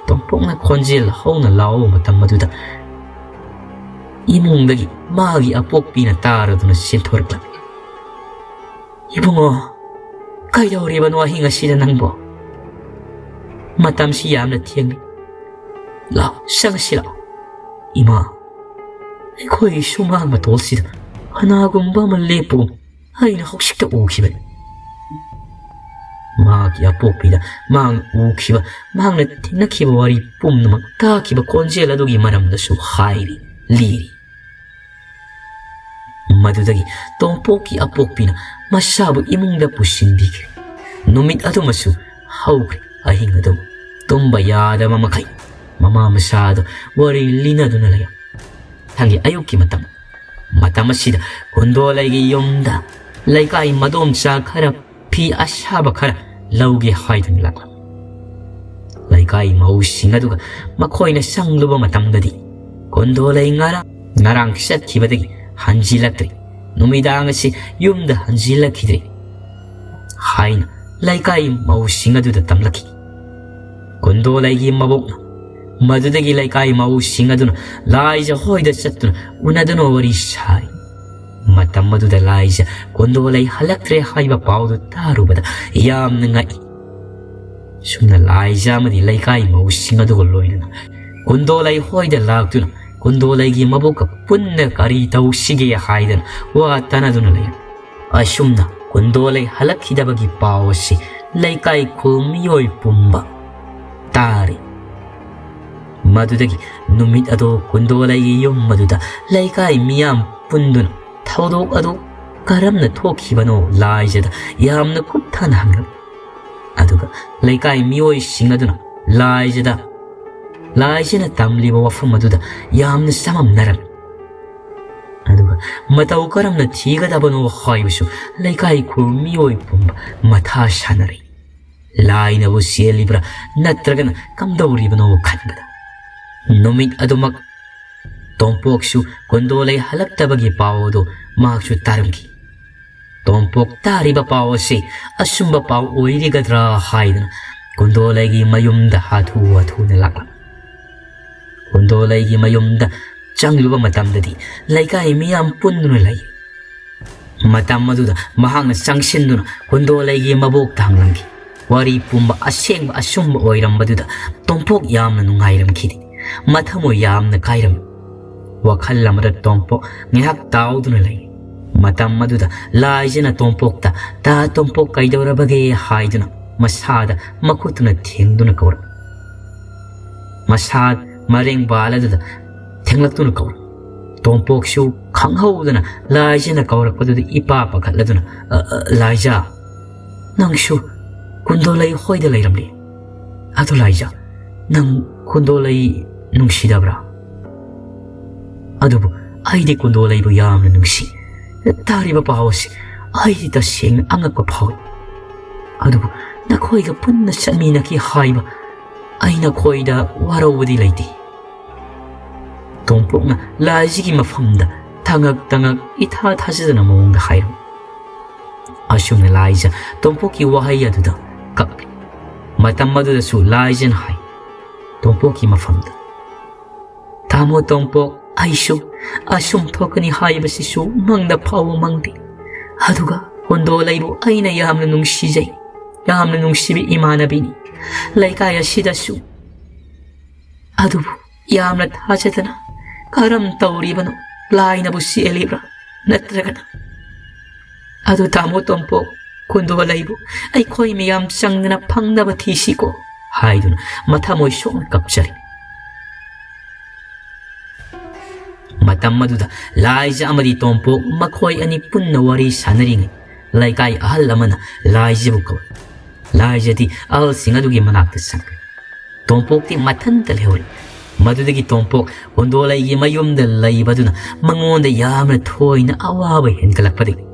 ꯇꯣꯝꯄꯣꯛꯅ ꯈꯣꯟꯖꯦꯜ ꯍꯧꯅ ꯂꯥꯎꯕ ꯃꯇꯝ ꯑꯗꯨꯗ ꯏꯃꯨꯡꯗꯒꯤ ꯃꯥꯒꯤ ꯑꯄꯣꯛꯄꯤꯅ ꯇꯥꯔꯗꯨꯅ ꯆꯦꯟꯊꯣꯔꯛꯂꯝꯃꯤ꯫ "ꯏꯕꯨꯡꯉꯣ, "ꯀꯩꯗꯧꯔꯤꯕꯅꯣ ꯑꯍꯤꯡ ꯑꯁꯤꯗ ꯅꯪꯕꯣ? ꯃꯇꯝꯁꯤ ꯌꯥꯝꯅ ꯊꯦꯡꯂꯤ꯫ ꯂꯥꯛꯑꯣ, ꯆꯪꯉꯁꯤ ꯂꯥꯛꯑꯣ꯫ ꯏꯃꯥ, ꯑꯩꯈꯣꯏ ꯁꯨꯃꯥꯡ ꯃꯇꯣꯜꯁꯤꯗ ꯀꯅꯥꯒꯨꯝꯕ ꯑꯃ ꯂꯦꯞꯄꯒꯨꯝ ꯑꯩꯅ ꯍꯧꯖꯤꯛꯇ ꯎꯈꯤꯕꯅꯤ꯫" ꯃꯍꯥꯛꯀꯤ ꯑꯄꯣꯛꯄꯤꯗ ꯃꯍꯥꯛꯅ ꯎꯈꯤꯕ, ꯃꯍꯥꯛꯅ ꯊꯦꯡꯅꯈꯤꯕ ꯋꯥꯔꯤ ꯄꯨꯝꯅꯃꯛ, ꯇꯥꯈꯤꯕ ꯈꯣꯟꯖꯦꯜ ꯑꯗꯨꯒꯤ ꯃꯔꯝꯗꯁꯨ ꯍꯥꯏꯔꯤ, ꯂꯤꯔꯤ꯫ ꯃꯗꯨꯗꯒꯤ ꯇꯣꯝꯄꯣꯛꯀꯤ ꯑꯄꯣꯛꯄꯤꯅ ꯃꯁꯥꯕꯨ ꯏꯃꯨꯡꯗ ꯄꯨꯁꯤꯟꯕꯤꯈ꯭ꯔꯦ꯫ ꯅꯨꯃꯤꯠ ꯑꯗꯨꯃꯁꯨ ꯍꯧꯈ꯭ꯔꯦ꯫ ꯑꯍꯤꯡ ꯑꯗꯨ ꯇꯨꯝꯕ ꯌꯥꯗꯕ ꯃꯈꯩ ꯃꯃꯥ ꯃꯆꯥ ꯑꯗꯨ ꯋꯥꯔꯤ ꯂꯤꯅꯗꯨꯅ ꯂꯩꯔꯝꯃꯤ꯫ ꯃꯊꯪꯒꯤ ꯑꯌꯨꯛꯀꯤ ꯃꯇꯝ, ꯃꯇꯝ ꯑꯁꯤꯗ ꯀꯨꯟꯗꯣꯂꯩꯒꯤ ꯌꯨꯝꯗ ꯂꯩꯀꯥꯏ ꯃꯗꯣꯝꯆꯥ ꯈꯔ ꯐꯤ ꯑꯁꯥꯕ ꯈꯔ ꯂꯧꯒꯦ ꯍꯥꯏꯗꯨꯅ ꯂꯥꯛꯂꯝꯃꯤ꯫ ꯂꯩꯀꯥꯏ ꯃꯧꯁꯤꯡ ꯑꯗꯨꯒ ꯃꯈꯣꯏꯅ ꯆꯪꯂꯨꯕ ꯃꯇꯝꯗꯗꯤ, "ꯀꯨꯟꯗꯣꯂꯩ ꯉꯔꯥꯡ, ꯉꯔꯥꯡ ꯆꯠꯈꯤꯕꯗꯒꯤ ꯍꯟꯖꯤꯜꯂꯛꯇ꯭ꯔꯤ, ꯅꯨꯃꯤꯗꯥꯡ ꯑꯁꯤ ꯌꯨꯝꯗ ꯍꯟꯖꯤꯜꯂꯛꯈꯤꯗ꯭ꯔꯤ" ꯍꯥꯏꯅ ꯂꯩꯀꯥꯏ ꯃꯧꯁꯤꯡ ꯑꯗꯨꯗ ꯇꯝꯂꯛꯈꯤ꯫ ꯀꯨꯟꯗꯣꯂꯩꯒꯤ ꯃꯕꯣꯛꯅ ꯃꯗꯨꯗꯒꯤ ꯂꯩꯀꯥꯏ ꯃꯧꯁꯤꯡ ꯑꯗꯨꯅ ꯂꯥꯏꯖ ꯍꯣꯏꯗ ꯆꯠꯇꯨꯅ ꯎꯅꯗꯨꯅ ꯋꯥꯔꯤ ꯁꯥꯏ꯫ ꯃꯇꯝ ꯑꯗꯨꯗ ꯂꯥꯏꯖ ꯀꯨꯟꯗꯣꯂꯩ ꯍꯜꯂꯛꯇ꯭ꯔꯦ ꯍꯥꯏꯕ ꯄꯥꯎꯗꯨ ꯇꯥꯔꯨꯕꯗ ꯌꯥꯝꯅ ꯉꯛꯏ꯫ ꯁꯨꯝꯅ ꯂꯥꯏꯖ ꯑꯃꯗꯤ ꯂꯩꯀꯥꯏ ꯃꯧꯁꯤꯡ ꯑꯗꯨꯒ ꯂꯣꯏꯅꯅ ꯀꯨꯟꯗꯣꯂꯩ ꯍꯣꯏꯗ ꯂꯥꯛꯇꯨꯅ ꯀꯨꯟꯗꯣꯂꯩꯒꯤ ꯃꯕꯣꯛꯀ ꯄꯨꯟꯅ ꯀꯔꯤ ꯇꯧꯁꯤꯒꯦ ꯍꯥꯏꯗꯅ ꯋꯥ ꯇꯥꯅꯗꯨꯅ ꯂꯩꯔꯝꯃꯤ꯫ ꯑꯁꯨꯝꯅ ꯀꯨꯟꯗꯣꯂꯩ ꯍꯜꯂꯛꯈꯤꯗꯕꯒꯤ ꯄꯥꯎ ꯑꯁꯤ ꯂꯩꯀꯥꯏ ꯈꯨꯜ ꯃꯤꯑꯣꯏ ꯄꯨꯝꯕ ꯇꯥꯔꯦ꯫ ꯃꯗꯨꯗꯒꯤ ꯅꯨꯃꯤꯠ ꯑꯗꯨ ꯀꯨꯟꯗꯣꯂꯩꯒꯤ ꯌꯨꯝ ꯑꯗꯨꯗ ꯂꯩꯀꯥꯏ ꯃꯤꯌꯥꯝ ꯄꯨꯟꯗꯨꯅ ꯊꯧꯗꯣꯛ ꯑꯗꯨ ꯀꯔꯝꯅ ꯊꯣꯛꯈꯤꯕꯅꯣ ꯂꯥꯏꯖꯗ ꯌꯥꯝꯅ ꯀꯨꯞꯊꯅ ꯍꯪꯂꯝꯃꯤ꯫ ꯑꯗꯨꯒ ꯂꯩꯀꯥꯏ ꯃꯤꯑꯣꯏꯁꯤꯡ ꯑꯗꯨꯅ ꯂꯥꯏꯖꯗ, ꯂꯥꯏꯖꯅ ꯇꯝꯂꯤꯕ ꯋꯥꯐꯝ ꯑꯗꯨꯗ ꯌꯥꯝꯅ ꯆꯃꯝꯅꯔꯝꯃꯤ꯫ ꯑꯗꯨꯒ ꯃꯇꯧ ꯀꯔꯝꯅ ꯊꯤꯒꯗꯕꯅꯣ ꯍꯥꯏꯕꯁꯨ ꯂꯩꯀꯥꯏ ꯈꯨꯜ ꯃꯤꯑꯣꯏ ꯄꯨꯝꯕ ꯃꯊꯥ ꯁꯥꯅꯔꯤ꯫ ꯂꯥꯏꯅꯕꯨ ꯆꯦꯜꯂꯤꯕ꯭ꯔꯥ ꯅꯠꯇ꯭ꯔꯒꯅ ꯀꯝꯗꯧꯔꯤꯕꯅꯣ ꯈꯟꯕꯗ, ꯅꯨꯃꯤꯠ ꯑꯗꯨꯃꯛ ꯇꯣꯝꯄꯣꯛꯁꯨ ꯀꯨꯟꯗꯣꯂꯩ ꯍꯜꯂꯛꯇꯕꯒꯤ ꯄꯥꯎ ꯑꯗꯨ ꯃꯍꯥꯛꯁꯨ ꯇꯥꯔꯝꯈꯤ꯫ ꯇꯣꯝꯄꯣꯛ ꯇꯥꯔꯤꯕ ꯄꯥꯎ ꯑꯁꯤ ꯑꯆꯨꯝꯕ ꯄꯥꯎ ꯑꯣꯏꯔꯤꯒꯗ꯭ꯔꯥ ꯍꯥꯏꯗꯨꯅ ꯀꯨꯟꯗꯣꯂꯩꯒꯤ ꯃꯌꯨꯝꯗ ꯍꯥꯊꯨ ꯍꯥꯊꯨꯅ ꯂꯥꯛꯂꯝꯃꯤ꯫ ꯀꯨꯟꯗꯣꯂꯩꯒꯤ ꯃꯌꯨꯝꯗ ꯆꯪꯂꯨꯕ ꯃꯇꯝꯗꯗꯤ ꯂꯩꯀꯥꯏ ꯃꯤꯌꯥꯝ ꯄꯨꯟꯗꯨꯅ ꯂꯩ꯫ ꯃꯇꯝ ꯑꯗꯨꯗ ꯃꯍꯥꯛꯅ ꯆꯪꯁꯤꯟꯗꯨꯅ ꯀꯨꯟꯗꯣꯂꯩꯒꯤ ꯃꯕꯣꯛꯇ ꯍꯪꯂꯝꯈꯤ꯫ ꯋꯥꯔꯤ ꯄꯨꯝꯕ ꯑꯁꯦꯡꯕ ꯑꯆꯨꯝꯕ ꯑꯣꯏꯔꯝꯕꯗꯨꯗ ꯇꯣꯝꯄꯣꯛ ꯌꯥꯝꯅ ꯅꯨꯡꯉꯥꯏꯔꯝꯈꯤꯗꯦ꯫ ꯃꯊꯃꯣꯏ ꯌꯥꯝꯅ ꯀꯥꯏꯔꯝꯃꯤ꯫ ꯋꯥꯈꯜ ꯑꯃꯗ ꯇꯣꯝꯄꯣꯛ ꯉꯥꯏꯍꯥꯛ ꯇꯥꯎꯗꯨꯅ ꯂꯩ꯫ ꯃꯇꯝ ꯑꯗꯨꯗ ꯂꯥꯏꯖꯅ ꯇꯣꯝꯄꯣꯛꯇ, "ꯇꯥ ꯇꯣꯝꯄꯣꯛ, ꯀꯩꯗꯧꯔꯕꯒꯦ?" ꯍꯥꯏꯗꯨꯅ ꯃꯁꯥꯗ ꯃꯈꯨꯠꯇꯨꯅ ꯊꯦꯡꯗꯨꯅ ꯀꯧꯔꯛꯏ꯫ ꯃꯁꯥ ꯃꯔꯦꯡ ꯕꯥꯜ ꯑꯗꯨꯗ ꯊꯦꯡꯂꯛꯇꯨꯅ ꯀꯧꯔꯛꯏ꯫ ꯇꯣꯝꯄꯣꯛꯁꯨ ꯈꯪꯍꯧꯗꯅ ꯂꯥꯏꯖꯅ ꯀꯧꯔꯛꯄꯗꯨꯗ ꯏꯄꯥ ꯄꯥꯈꯠꯂꯗꯨꯅ, "ꯑ, ꯑ, ꯂꯥꯏꯖ, ꯅꯪꯁꯨ ꯀꯨꯟꯗꯣꯂꯩ ꯍꯣꯏꯗ ꯂꯩꯔꯝꯂꯦ꯫ ꯑꯗꯨ ꯂꯥꯏꯖ, ꯅꯪ ꯀꯨꯟꯗꯣꯂꯩ ꯅꯨꯡꯁꯤꯗꯕ꯭ꯔꯥ?" "ꯑꯗꯨꯕꯨ ꯑꯩꯗꯤ ꯀꯨꯟꯗꯣꯂꯩꯕꯨ ꯌꯥꯝꯅ ꯅꯨꯡꯁꯤ꯫ ꯇꯥꯔꯤꯕ ꯄꯥꯎ ꯑꯁꯤ ꯑꯩꯗꯤ ꯇꯁꯦꯡꯅ ꯑꯉꯛꯄ ꯐꯥꯎꯏ꯫ ꯑꯗꯨꯕꯨ ꯅꯈꯣꯏꯒ ꯄꯨꯟꯅ ꯆꯠꯃꯤꯟꯅꯈꯤ ꯍꯥꯏꯕ ꯑꯩ ꯅꯈꯣꯏꯗ ꯋꯥꯔꯧꯕꯗꯤ ꯂꯩꯇꯦ꯫" ꯇꯣꯝꯄꯣꯛꯅ ꯂꯥꯏꯖꯒꯤ ꯃꯐꯝꯗ ꯊꯉꯛ ꯊꯉꯛ ꯏꯊꯥ ꯊꯥꯖꯗꯅ ꯃꯑꯣꯡꯗ ꯍꯥꯏꯔꯝꯃꯤ꯫ ꯑꯁꯨꯝꯅ ꯂꯥꯏꯖ ꯇꯣꯝꯄꯣꯛꯀꯤ ꯋꯥꯍꯩ ꯑꯗꯨꯗ ꯀꯞꯂꯤ꯫ ꯃꯇꯝ ꯑꯗꯨꯗꯁꯨ ꯂꯥꯏꯖꯅ ꯍꯥꯏ, ꯇꯣꯝꯄꯣꯛꯀꯤ ꯃꯐꯝꯗ, "ꯇꯥꯃꯣ ꯇꯣꯝꯄꯣꯛ, ꯑꯩꯁꯨ ꯑꯁꯨꯝ ꯊꯣꯛꯀꯅꯤ ꯍꯥꯏꯕꯁꯤꯁꯨ ꯃꯪꯗ ꯐꯥꯎꯕ ꯃꯪꯗꯦ꯫ ꯑꯗꯨꯒ ꯀꯨꯟꯗꯣꯂꯩꯕꯨ ꯑꯩꯅ ꯌꯥꯝꯅ ꯅꯨꯡꯁꯤꯖꯩ, ꯌꯥꯝꯅ ꯅꯨꯡꯁꯤꯕ ꯏꯃꯥꯟꯅꯕꯤꯅꯤ꯫ ꯂꯩꯀꯥꯏ ꯑꯁꯤꯗꯁꯨ ꯑꯗꯨꯕꯨ ꯌꯥꯝꯅ ꯊꯥꯖꯗꯅ ꯀꯔꯝ ꯇꯧꯔꯤꯕꯅꯣ? ꯂꯥꯏꯅꯕꯨ ꯆꯦꯜꯂꯤꯕ꯭ꯔꯥ? ꯅꯠꯇ꯭ꯔꯒꯅ? ꯑꯗꯨ ꯇꯥꯃꯣ ꯇꯣꯝꯄꯣꯛ, ꯀꯨꯟꯗꯣꯂꯩꯕꯨ ꯑꯩꯈꯣꯏ ꯃꯌꯥꯝ ꯆꯪꯗꯅ ꯐꯪꯅꯕ ꯊꯤꯁꯤꯀꯣ," ꯍꯥꯏꯗꯨꯅ ꯃꯊꯃꯣꯏ ꯁꯣꯛꯅ ꯀꯞꯆꯔꯤ꯫ ꯃꯇꯝ ꯑꯗꯨꯗ ꯂꯥꯏꯖ ꯑꯃꯗꯤ ꯇꯣꯝꯄꯣꯛ ꯃꯈꯣꯏ ꯑꯅꯤ ꯄꯨꯟꯅ ꯋꯥꯔꯤ ꯁꯥꯟꯅꯔꯤꯉꯩ, ꯂꯩꯀꯥꯏ ꯑꯍꯜ ꯑꯃꯅ ꯂꯥꯏꯖꯕꯨ ꯀꯧꯏ꯫ ꯂꯥꯏꯖꯗꯤ ꯑꯍꯜꯁꯤꯡ ꯑꯗꯨꯒꯤ ꯃꯅꯥꯛꯇ ꯆꯪꯈ꯭ꯔꯦ꯫ ꯇꯣꯝꯄꯣꯛꯇꯤ ꯃꯊꯟꯇ ꯂꯩꯍꯧꯔꯤ꯫ ꯃꯗꯨꯗꯒꯤ ꯇꯣꯝꯄꯣꯛ ꯀꯨꯟꯗꯣꯂꯩꯒꯤ ꯃꯌꯨꯝꯗ ꯂꯩꯕꯗꯨꯅ ꯃꯉꯣꯟꯗ ꯌꯥꯝꯅ ꯊꯣꯏꯅ ꯑꯋꯥꯕ ꯍꯦꯟꯒꯠꯂꯛꯄꯗꯒꯤ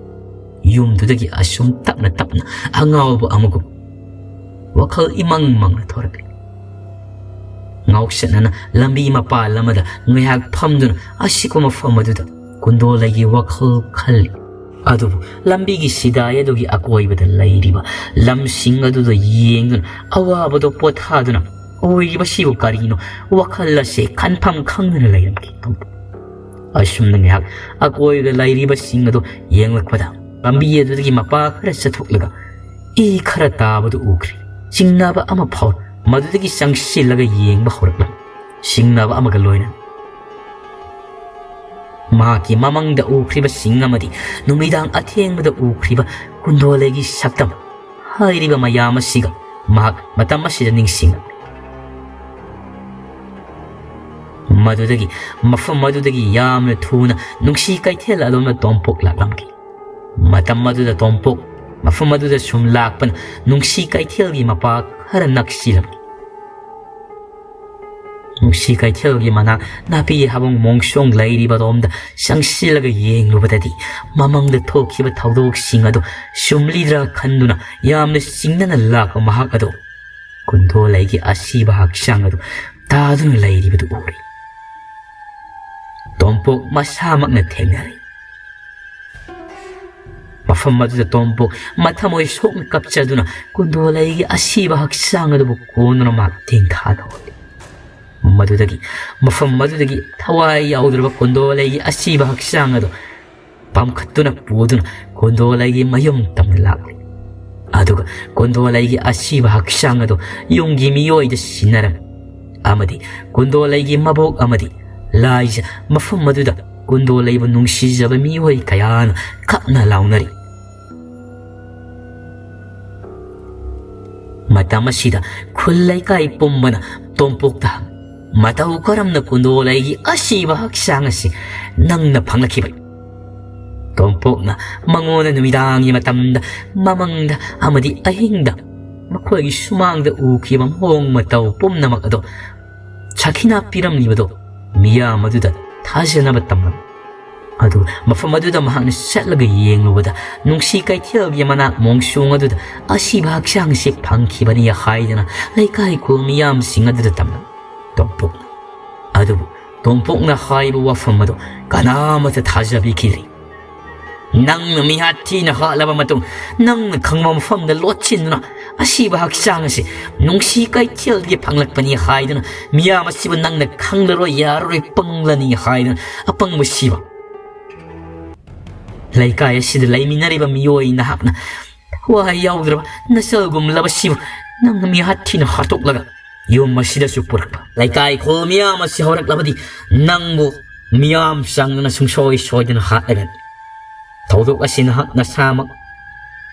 ꯌꯨꯝꯗꯨꯗꯒꯤ ꯑꯁꯨꯝ ꯇꯞꯅ ꯇꯞꯅ ꯑꯉꯥꯎꯕ ꯑꯃꯒꯨꯝ ꯋꯥꯈꯜ ꯏꯃꯪ ꯃꯪꯅ ꯊꯣꯔꯛꯂꯤ꯫ ꯉꯥꯎꯁꯟꯅꯅ ꯂꯝꯕꯤ ꯃꯄꯥꯜ ꯑꯃꯗ ꯉꯥꯏꯍꯥꯛ ꯐꯝꯗꯨꯅ ꯑꯁꯤꯒꯨꯝꯕ ꯃꯐꯝ ꯑꯗꯨꯗ ꯀꯨꯟꯗꯣꯂꯩꯒꯤ ꯋꯥꯈꯜ ꯈꯜꯂꯤ꯫ ꯑꯗꯨꯕꯨ ꯂꯝꯕꯤꯒꯤ ꯁꯤꯗꯥꯏ ꯑꯗꯨꯒꯤ ꯑꯀꯣꯏꯕꯗ ꯂꯩꯔꯤꯕ ꯂꯝꯁꯤꯡ ꯑꯗꯨꯗ ꯌꯦꯡꯗꯨꯅ ꯑꯋꯥꯕꯗꯣ ꯄꯣꯊꯥꯗꯨꯅ ꯑꯣꯏꯔꯤꯕꯁꯤꯕꯨ ꯀꯔꯤꯅꯣ ꯋꯥꯈꯜ ꯑꯁꯦ ꯈꯟꯐꯝ ꯈꯪꯗꯅ ꯂꯩꯔꯝꯈꯤ꯫ ꯑꯁꯨꯝꯅ ꯉꯥꯏꯍꯥꯛ ꯑꯀꯣꯏꯕꯗ ꯂꯩꯔꯤꯕꯁꯤꯡ ꯑꯗꯨ ꯌꯦꯡꯂꯛꯄꯗ, ꯄꯥꯝꯕꯤ ꯑꯗꯨꯗꯒꯤ ꯃꯄꯥ ꯈꯔ ꯆꯠꯊꯣꯛꯂꯒ ꯏ ꯈꯔ ꯇꯥꯕꯗꯨ ꯎꯈ꯭ꯔꯦ꯫ ꯆꯤꯡꯅꯕ ꯑꯃ ꯐꯥꯎ ꯃꯗꯨꯗꯒꯤ ꯆꯪꯁꯤꯜꯂꯒ ꯌꯦꯡꯕ ꯍꯧꯔꯛꯂꯝꯃꯤ꯫ ꯆꯤꯡꯅꯕ ꯑꯃꯒ ꯂꯣꯏꯅꯅ ꯃꯍꯥꯛꯀꯤ ꯃꯃꯪꯗ ꯎꯈ꯭ꯔꯤꯕꯁꯤꯡ ꯑꯃꯗꯤ ꯅꯨꯃꯤꯗꯥꯡ ꯑꯊꯦꯡꯕꯗ ꯎꯈ꯭ꯔꯤꯕ ꯀꯨꯟꯗꯣꯂꯩꯒꯤ ꯁꯛꯇꯝ ꯍꯥꯏꯔꯤꯕ ꯃꯌꯥꯝ ꯑꯁꯤꯒ ꯃꯍꯥꯛ ꯃꯇꯝ ꯑꯁꯤꯗ ꯅꯤꯡꯁꯤꯡꯂꯛꯂꯤ꯫ ꯃꯗꯨꯗꯒꯤ, ꯃꯐꯝ ꯑꯗꯨꯗꯒꯤ ꯌꯥꯝꯅ ꯊꯨꯅ ꯅꯨꯡꯁꯤ ꯀꯩꯊꯦꯜ ꯑꯗꯣꯝꯗ ꯇꯣꯝꯄꯣꯛ ꯂꯥꯛꯂꯝꯈꯤ꯫ ꯃꯇꯝ ꯑꯗꯨꯗ ꯇꯣꯝꯄꯣꯛ ꯃꯐꯝ ꯑꯗꯨꯗ ꯁꯨꯝ ꯂꯥꯛꯄꯅ ꯅꯨꯡꯁꯤ ꯀꯩꯊꯦꯜꯒꯤ ꯃꯄꯥ ꯈꯔ ꯅꯛꯁꯤꯜꯂꯝꯃꯤ꯫ ꯅꯨꯡꯁꯤ ꯀꯩꯊꯦꯜꯒꯤ ꯃꯅꯥꯛ ꯅꯥꯄꯤ ꯍꯥꯕꯨꯡ ꯃꯣꯡꯁꯣꯡ ꯂꯩꯔꯤꯕꯔꯣꯝꯗ ꯆꯪꯁꯤꯜꯂꯒ ꯌꯦꯡꯂꯨꯕꯗꯗꯤ, ꯃꯃꯥꯡꯗ ꯊꯣꯛꯈꯤꯕ ꯊꯧꯗꯣꯛꯁꯤꯡ ꯑꯗꯨ ꯆꯨꯝꯂꯤꯗ꯭ꯔꯥ ꯈꯟꯗꯨꯅ ꯌꯥꯝꯅ ꯆꯤꯡꯅꯅ ꯂꯥꯛꯄ ꯃꯍꯥꯛ ꯑꯗꯨ ꯀꯨꯟꯗꯣꯂꯩꯒꯤ ꯑꯁꯤꯕ ꯍꯛꯆꯥꯡ ꯑꯗꯨ ꯇꯥꯗꯨꯅ ꯂꯩꯔꯤꯕꯗꯨ ꯎꯔꯦ꯫ ꯇꯣꯝꯄꯣꯛ ꯃꯁꯥꯃꯛꯅ ꯊꯦꯡꯅꯔꯦ꯫ ꯃꯐꯝ ꯑꯗꯨꯗ ꯇꯣꯝꯄꯣꯛ ꯃꯊꯃꯣꯏ ꯁꯣꯛꯅ ꯀꯞꯆꯗꯨꯅ ꯀꯨꯟꯗꯣꯂꯩꯒꯤ ꯑꯁꯤꯕ ꯍꯛꯆꯥꯡ ꯑꯗꯨꯕꯨ ꯀꯣꯟꯗꯨꯅ ꯃꯍꯥꯛ ꯇꯦꯡꯊꯥꯅ ꯍꯣꯜꯂꯤ꯫ ꯃꯗꯨꯗꯒꯤ, ꯃꯐꯝ ꯑꯗꯨꯗꯒꯤ ꯊꯋꯥꯏ ꯌꯥꯎꯗ꯭ꯔꯕ ꯀꯨꯟꯗꯣꯂꯩꯒꯤ ꯑꯁꯤꯕ ꯍꯛꯆꯥꯡ ꯑꯗꯨ ꯄꯥꯝꯈꯠꯇꯨꯅ ꯄꯨꯗꯨꯅ ꯀꯨꯟꯗꯣꯂꯩꯒꯤ ꯃꯌꯨꯝ ꯇꯝꯅ ꯂꯥꯛꯂꯤ꯫ ꯑꯗꯨꯒ ꯀꯨꯟꯗꯣꯂꯩꯒꯤ ꯑꯁꯤꯕ ꯍꯛꯆꯥꯡ ꯑꯗꯨ ꯌꯨꯝꯒꯤ ꯃꯤꯑꯣꯏꯗ ꯁꯤꯟꯅꯔꯝꯃꯤ꯫ ꯑꯃꯗꯤ ꯀꯨꯟꯗꯣꯂꯩꯒꯤ ꯃꯕꯣꯛ ꯑꯃꯗꯤ ꯂꯥꯏꯖ ꯃꯐꯝ ꯑꯗꯨꯗ ꯀꯨꯟꯗꯣꯂꯩꯕꯨ ꯅꯨꯡꯁꯤꯖꯕ ꯃꯤꯑꯣꯏ ꯀꯌꯥꯅ ꯀꯞꯅ ꯂꯥꯎꯅꯔꯤ꯫ ꯃꯇꯝ ꯑꯁꯤꯗ ꯈꯨꯜ ꯂꯩꯀꯥꯏ ꯄꯨꯝꯕꯅ ꯇꯣꯝꯄꯣꯛꯇ ꯍꯪ, "ꯃꯇꯧ ꯀꯔꯝꯅ ꯀꯨꯟꯗꯣꯂꯩꯒꯤ ꯑꯁꯤꯕ ꯍꯛꯆꯥꯡ ꯑꯁꯤ ꯅꯪꯅ ꯐꯪꯂꯛꯈꯤꯕ?" ꯇꯣꯝꯄꯣꯛꯅ ꯃꯉꯣꯟꯗ ꯅꯨꯃꯤꯗꯥꯡꯒꯤ ꯃꯇꯝꯗ, ꯃꯃꯪꯗ ꯑꯃꯗꯤ ꯑꯍꯤꯡꯗ ꯃꯈꯣꯏꯒꯤ ꯁꯨꯃꯥꯡꯗ ꯎꯈꯤꯕ ꯃꯑꯣꯡ ꯃꯇꯧ ꯄꯨꯝꯅꯃꯛ ꯑꯗꯣ ꯁꯥꯈꯤꯅꯥ ꯄꯤꯔꯝꯂꯤꯕꯗꯣ ꯃꯤꯌꯥꯝ ꯑꯗꯨꯗ ꯊꯥꯖꯅꯕ ꯇꯝꯂꯝꯃꯤ꯫ ꯑꯗꯨ ꯃꯐꯝ ꯑꯗꯨꯗ ꯃꯍꯥꯛꯅ ꯆꯠꯂꯒ ꯌꯦꯡꯂꯨꯕꯗ, ꯅꯨꯡꯁꯤ ꯀꯩꯊꯦꯜꯒꯤ ꯃꯅꯥꯛ ꯃꯣꯡꯁꯣꯡ ꯑꯗꯨꯗ ꯑꯁꯤꯕ ꯍꯛꯆꯥꯡ ꯑꯁꯤ ꯐꯪꯈꯤꯕꯅꯤ ꯍꯥꯏꯗꯅ ꯂꯩꯀꯥꯏ ꯈꯨꯜ ꯃꯤꯌꯥꯝꯁꯤꯡ ꯑꯗꯨꯗ ꯇꯝꯂꯝꯃꯤ꯫ ꯇꯣꯝꯄꯣꯛꯅ, ꯑꯗꯨꯕꯨ ꯇꯣꯝꯄꯣꯛꯅ ꯍꯥꯏꯕ ꯋꯥꯐꯝ ꯑꯗꯨ ꯀꯅꯥꯃꯠꯇ ꯊꯥꯖꯕꯤꯈꯤꯗ꯭ꯔꯤ꯫ "ꯅꯪꯅ ꯃꯤꯍꯥꯠ ꯊꯤꯅ ꯍꯥꯠꯂꯕ ꯃꯇꯨꯡ, ꯅꯪꯅ ꯈꯪꯕ ꯃꯐꯝꯗ ꯂꯣꯠꯁꯤꯟꯗꯨꯅ ꯑꯁꯤꯕ ꯍꯛꯆꯥꯡ ꯑꯁꯤ ꯅꯨꯡꯁꯤ ꯀꯩꯊꯦꯜꯗꯒꯤ ꯐꯪꯂꯛꯄꯅꯤ ꯍꯥꯏꯗꯨꯅ ꯃꯤꯌꯥꯝ ꯑꯁꯤꯕꯨ ꯅꯪꯅ ꯈꯪꯂꯔꯣꯏ, ꯌꯥꯔꯔꯣꯏ, ꯄꯪꯂꯅꯤ ꯍꯥꯏꯗꯨꯅ ꯑꯄꯪꯕ ꯁꯤꯕ꯫ ꯂꯩꯀꯥꯏ ꯑꯁꯤꯗ ꯂꯩꯃꯤꯟꯅꯔꯤꯕ ꯃꯤꯑꯣꯏ ꯅꯍꯥꯛꯅ ꯊꯋꯥꯏ ꯌꯥꯎꯗ꯭ꯔꯕ ꯅꯆꯜꯒꯨꯝꯂꯕ ꯁꯤꯕꯨ ꯅꯪꯅ ꯃꯤꯍꯥꯠ ꯊꯤꯅ ꯍꯥꯠꯇꯣꯛꯂꯒ ꯌꯨꯝ ꯑꯁꯤꯗꯁꯨ ꯄꯨꯔꯛꯄ꯫ ꯂꯩꯀꯥꯏ ꯈꯨꯜ ꯃꯤꯌꯥꯝ ꯑꯁꯤ ꯍꯧꯔꯛꯂꯕꯗꯤ ꯅꯪꯕꯨ ꯃꯤꯌꯥꯝ ꯆꯪꯗꯅ ꯁꯨꯡꯁꯣꯏ ꯁꯣꯏꯗꯅ ꯍꯥꯠꯂꯒꯅꯤ꯫ ꯊꯧꯗꯣꯛ ꯑꯁꯤ ꯅꯍꯥꯛ ꯅꯁꯥꯃꯛ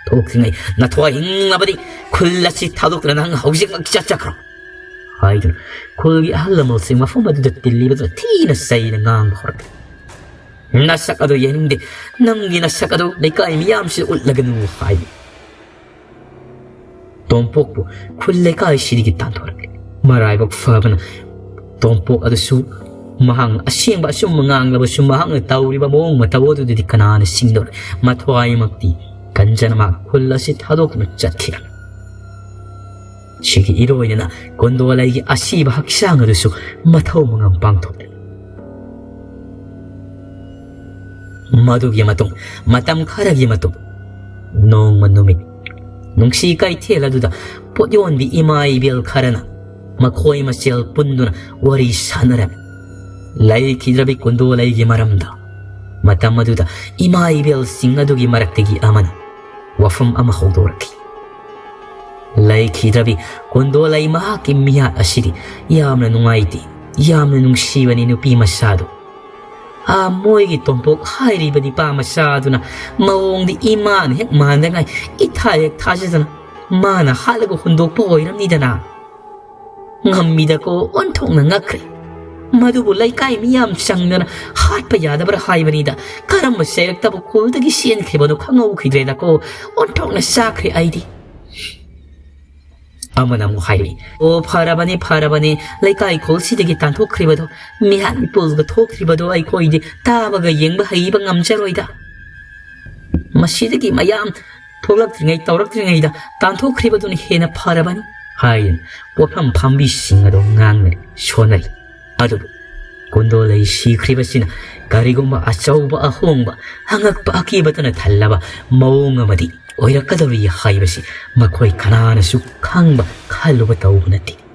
ꯊꯣꯛꯇ꯭ꯔꯤꯉꯩ ꯅꯊꯋꯥꯏ ꯍꯤꯡꯂꯕꯗꯤ ꯈꯨꯜ ꯑꯁꯤ ꯊꯥꯗꯣꯛꯇꯨꯅ ꯅꯪ ꯍꯧꯖꯤꯛꯃꯛ ꯆꯠꯆꯈ꯭ꯔꯣ ꯍꯥꯏꯗꯨꯅ ꯈꯨꯜꯒꯤ ꯑꯍꯜ ꯂꯃꯟꯁꯤꯡ ꯃꯐꯝ ꯑꯗꯨꯗ ꯇꯤꯜꯂꯤꯕꯗꯨ ꯊꯤꯅ ꯆꯩꯅ ꯉꯥꯡꯕ ꯍꯧꯔꯛꯈꯤ꯫ ꯅꯁꯛ ꯑꯗꯨ ꯌꯦꯡꯅꯤꯡꯗꯦ꯫ ꯅꯪꯒꯤ ꯅꯁꯛ ꯑꯗꯨ ꯂꯩꯀꯥꯏ ꯃꯤꯌꯥꯝꯁꯤꯗ ꯎꯠꯂꯒꯅꯨ ꯍꯥꯏ꯫ ꯇꯣꯝꯄꯣꯛꯄꯨ ꯈꯨꯜ ꯂꯩꯀꯥꯏꯁꯤꯗꯒꯤ ꯇꯥꯟꯊꯣꯔꯛꯂꯤ꯫ ꯃꯔꯥꯏꯕꯛ ꯐꯕꯅ ꯇꯣꯝꯄꯣꯛ ꯑꯗꯨꯁꯨ ꯃꯍꯥꯛꯅ ꯑꯁꯦꯡꯕ ꯑꯆꯨꯝꯕ ꯉꯥꯡꯂꯕꯁꯨ ꯃꯍꯥꯛꯅ ꯇꯧꯔꯤꯕ ꯃꯑꯣꯡ ꯃꯇꯧ ꯑꯗꯨꯗꯗꯤ ꯀꯅꯥꯅ ꯁꯤꯡꯗꯧꯔꯤ? ꯃꯊ꯭ꯋꯥꯏꯃꯛꯇꯤ ꯀꯟꯖꯅ ꯃꯍꯥꯛ ꯈꯨꯜ ꯑꯁꯤ ꯊꯥꯗꯣꯛꯇꯨꯅ ꯆꯠꯈꯤꯔꯝꯃꯤ꯫ ꯁꯤꯒꯤ ꯏꯔꯣꯏꯅꯅ ꯀꯣꯟꯗꯣꯂꯩꯒꯤ ꯑꯁꯤꯕ ꯍꯛꯆꯥꯡ ꯑꯗꯨꯁꯨ ꯃꯊꯧ ꯃꯉꯝ ꯄꯥꯡꯊꯣꯛꯂꯤ꯫ ꯃꯗꯨꯒꯤ ꯃꯇꯨꯡ, ꯃꯇꯝ ꯈꯔꯒꯤ ꯃꯇꯨꯡ, ꯅꯣꯡꯃ ꯅꯨꯃꯤꯠ, ꯅꯨꯡꯁꯤ ꯀꯩꯊꯦꯜ ꯑꯗꯨꯗ ꯄꯣꯠ ꯌꯣꯟꯕꯤ ꯏꯃꯥ ꯏꯕꯦꯜ ꯈꯔꯅ ꯃꯈꯣꯏ ꯃꯁꯦꯜ ꯄꯨꯟꯗꯨꯅ ꯋꯥꯔꯤ ꯁꯥꯟꯅꯔꯝꯃꯤ꯫ ꯂꯩꯈꯤꯗ꯭ꯔꯕꯤ ꯀꯨꯟꯗꯣꯂꯩꯒꯤ ꯃꯔꯝꯗ꯫ ꯃꯇꯝ ꯑꯗꯨꯗ ꯏꯃꯥ ꯏꯕꯦꯜꯁꯤꯡ ꯑꯗꯨꯒꯤ ꯃꯔꯛꯇꯒꯤ ꯑꯃꯅ ꯋꯥꯐꯝ ꯑꯃ ꯍꯧꯗꯣꯔꯛꯈꯤ꯫ ꯂꯩꯈꯤꯗ꯭ꯔꯕꯤ ꯀꯨꯟꯗꯣꯂꯩ ꯃꯍꯥꯛꯀꯤ ꯃꯤꯍꯥꯠ ꯑꯁꯤꯗꯤ ꯌꯥꯝꯅ ꯅꯨꯡꯉꯥꯏꯇꯦ, ꯌꯥꯝꯅ ꯅꯨꯡꯁꯤꯕꯅꯤ ꯅꯨꯄꯤ ꯃꯆꯥꯗꯨ꯫ ꯑꯥ, ꯃꯣꯏꯒꯤ ꯇꯣꯝꯄꯣꯛ ꯍꯥꯏꯔꯤꯕ ꯅꯤꯄꯥ ꯃꯆꯥꯗꯨꯅ ꯃꯑꯣꯡꯗꯤ ꯏꯃꯥꯅ ꯍꯦꯛ ꯃꯥꯟꯗꯉꯥꯏ ꯏꯊꯥ ꯍꯦꯛ ꯊꯥꯖꯗꯅ ꯃꯥꯅ ꯍꯥꯠꯂꯒ ꯍꯨꯟꯗꯣꯛꯄ ꯑꯣꯏꯔꯝꯅꯤꯗꯅ꯫ ꯉꯝꯃꯤꯗꯀꯣ, ꯑꯣꯟꯊꯣꯛꯅ ꯉꯛꯈ꯭ꯔꯦ꯫ ꯃꯗꯨꯕꯨ ꯂꯩꯀꯥꯏ ꯃꯤꯌꯥꯝ ꯆꯪꯗꯅ ꯍꯥꯠꯄ ꯌꯥꯗꯕ꯭ꯔꯥ ꯍꯥꯏꯕꯅꯤꯗ꯫ ꯀꯔꯝꯕ ꯆꯩꯔꯛꯇꯕ ꯈꯨꯜꯗꯒꯤ ꯆꯦꯟꯈ꯭ꯔꯤꯕꯅꯣ ꯈꯪꯍꯧꯈꯤꯗ꯭ꯔꯦꯗꯀꯣ꯫ ꯑꯣꯟꯊꯣꯛꯅ ꯆꯥꯈ꯭ꯔꯦ ꯑꯩꯗꯤ꯫ ꯑꯃꯅ ꯑꯃꯨꯛ ꯍꯥꯏꯔꯛꯏ, "ꯑꯣ, ꯐꯔꯕꯅꯤ, ꯐꯔꯕꯅꯤ, ꯂꯩꯀꯥꯏ ꯈꯨꯜꯁꯤꯗꯒꯤ ꯇꯥꯟꯊꯣꯛꯈ꯭ꯔꯤꯕꯗꯣ, ꯃꯤꯍꯥꯠ ꯃꯤꯄꯨꯜꯒ ꯊꯣꯛꯈ꯭ꯔꯤꯕꯗꯣ ꯑꯩꯈꯣꯏꯗꯤ ꯇꯥꯕꯒ ꯌꯦꯡꯕ ꯍꯩꯕ ꯉꯝꯖꯔꯣꯏꯗ꯫ ꯃꯁꯤꯗꯒꯤ ꯃꯌꯥꯝ ꯊꯣꯛꯂꯛꯇ꯭ꯔꯤꯉꯩ ꯇꯧꯔꯛꯇ꯭ꯔꯤꯉꯩꯗ ꯇꯥꯟꯊꯣꯛꯈ꯭ꯔꯤꯕꯗꯨꯅ ꯍꯦꯟꯅ ꯐꯔꯕꯅꯤ" ꯍꯥꯏꯗꯨꯅ ꯄꯣꯠꯐꯝ ꯐꯝꯕꯤꯁꯤꯡ ꯑꯗꯨ ꯉꯥꯡꯅꯔꯤ, ꯁꯣꯟꯅꯔꯤ꯫ ꯑꯗꯨꯕꯨ ꯀꯨꯟꯗꯣꯂꯩ ꯁꯤꯈ꯭ꯔꯤꯕꯁꯤꯅ ꯀꯔꯤꯒꯨꯝꯕ ꯑꯆꯧꯕ ꯑꯍꯣꯡꯕ, ꯑꯉꯛꯄ ꯑꯀꯤꯕꯇꯅ ꯊꯜꯂꯕ ꯃꯑꯣꯡ ꯑꯃꯗꯤ ꯑꯣꯏꯔꯛꯀꯗꯧꯔꯤ ꯍꯥꯏꯕꯁꯤ ꯃꯈꯣꯏ ꯀꯅꯥꯅꯁꯨ ꯈꯪꯕ, ꯈꯜꯂꯨꯕ ꯇꯧꯕ ꯅꯠꯇꯦ꯫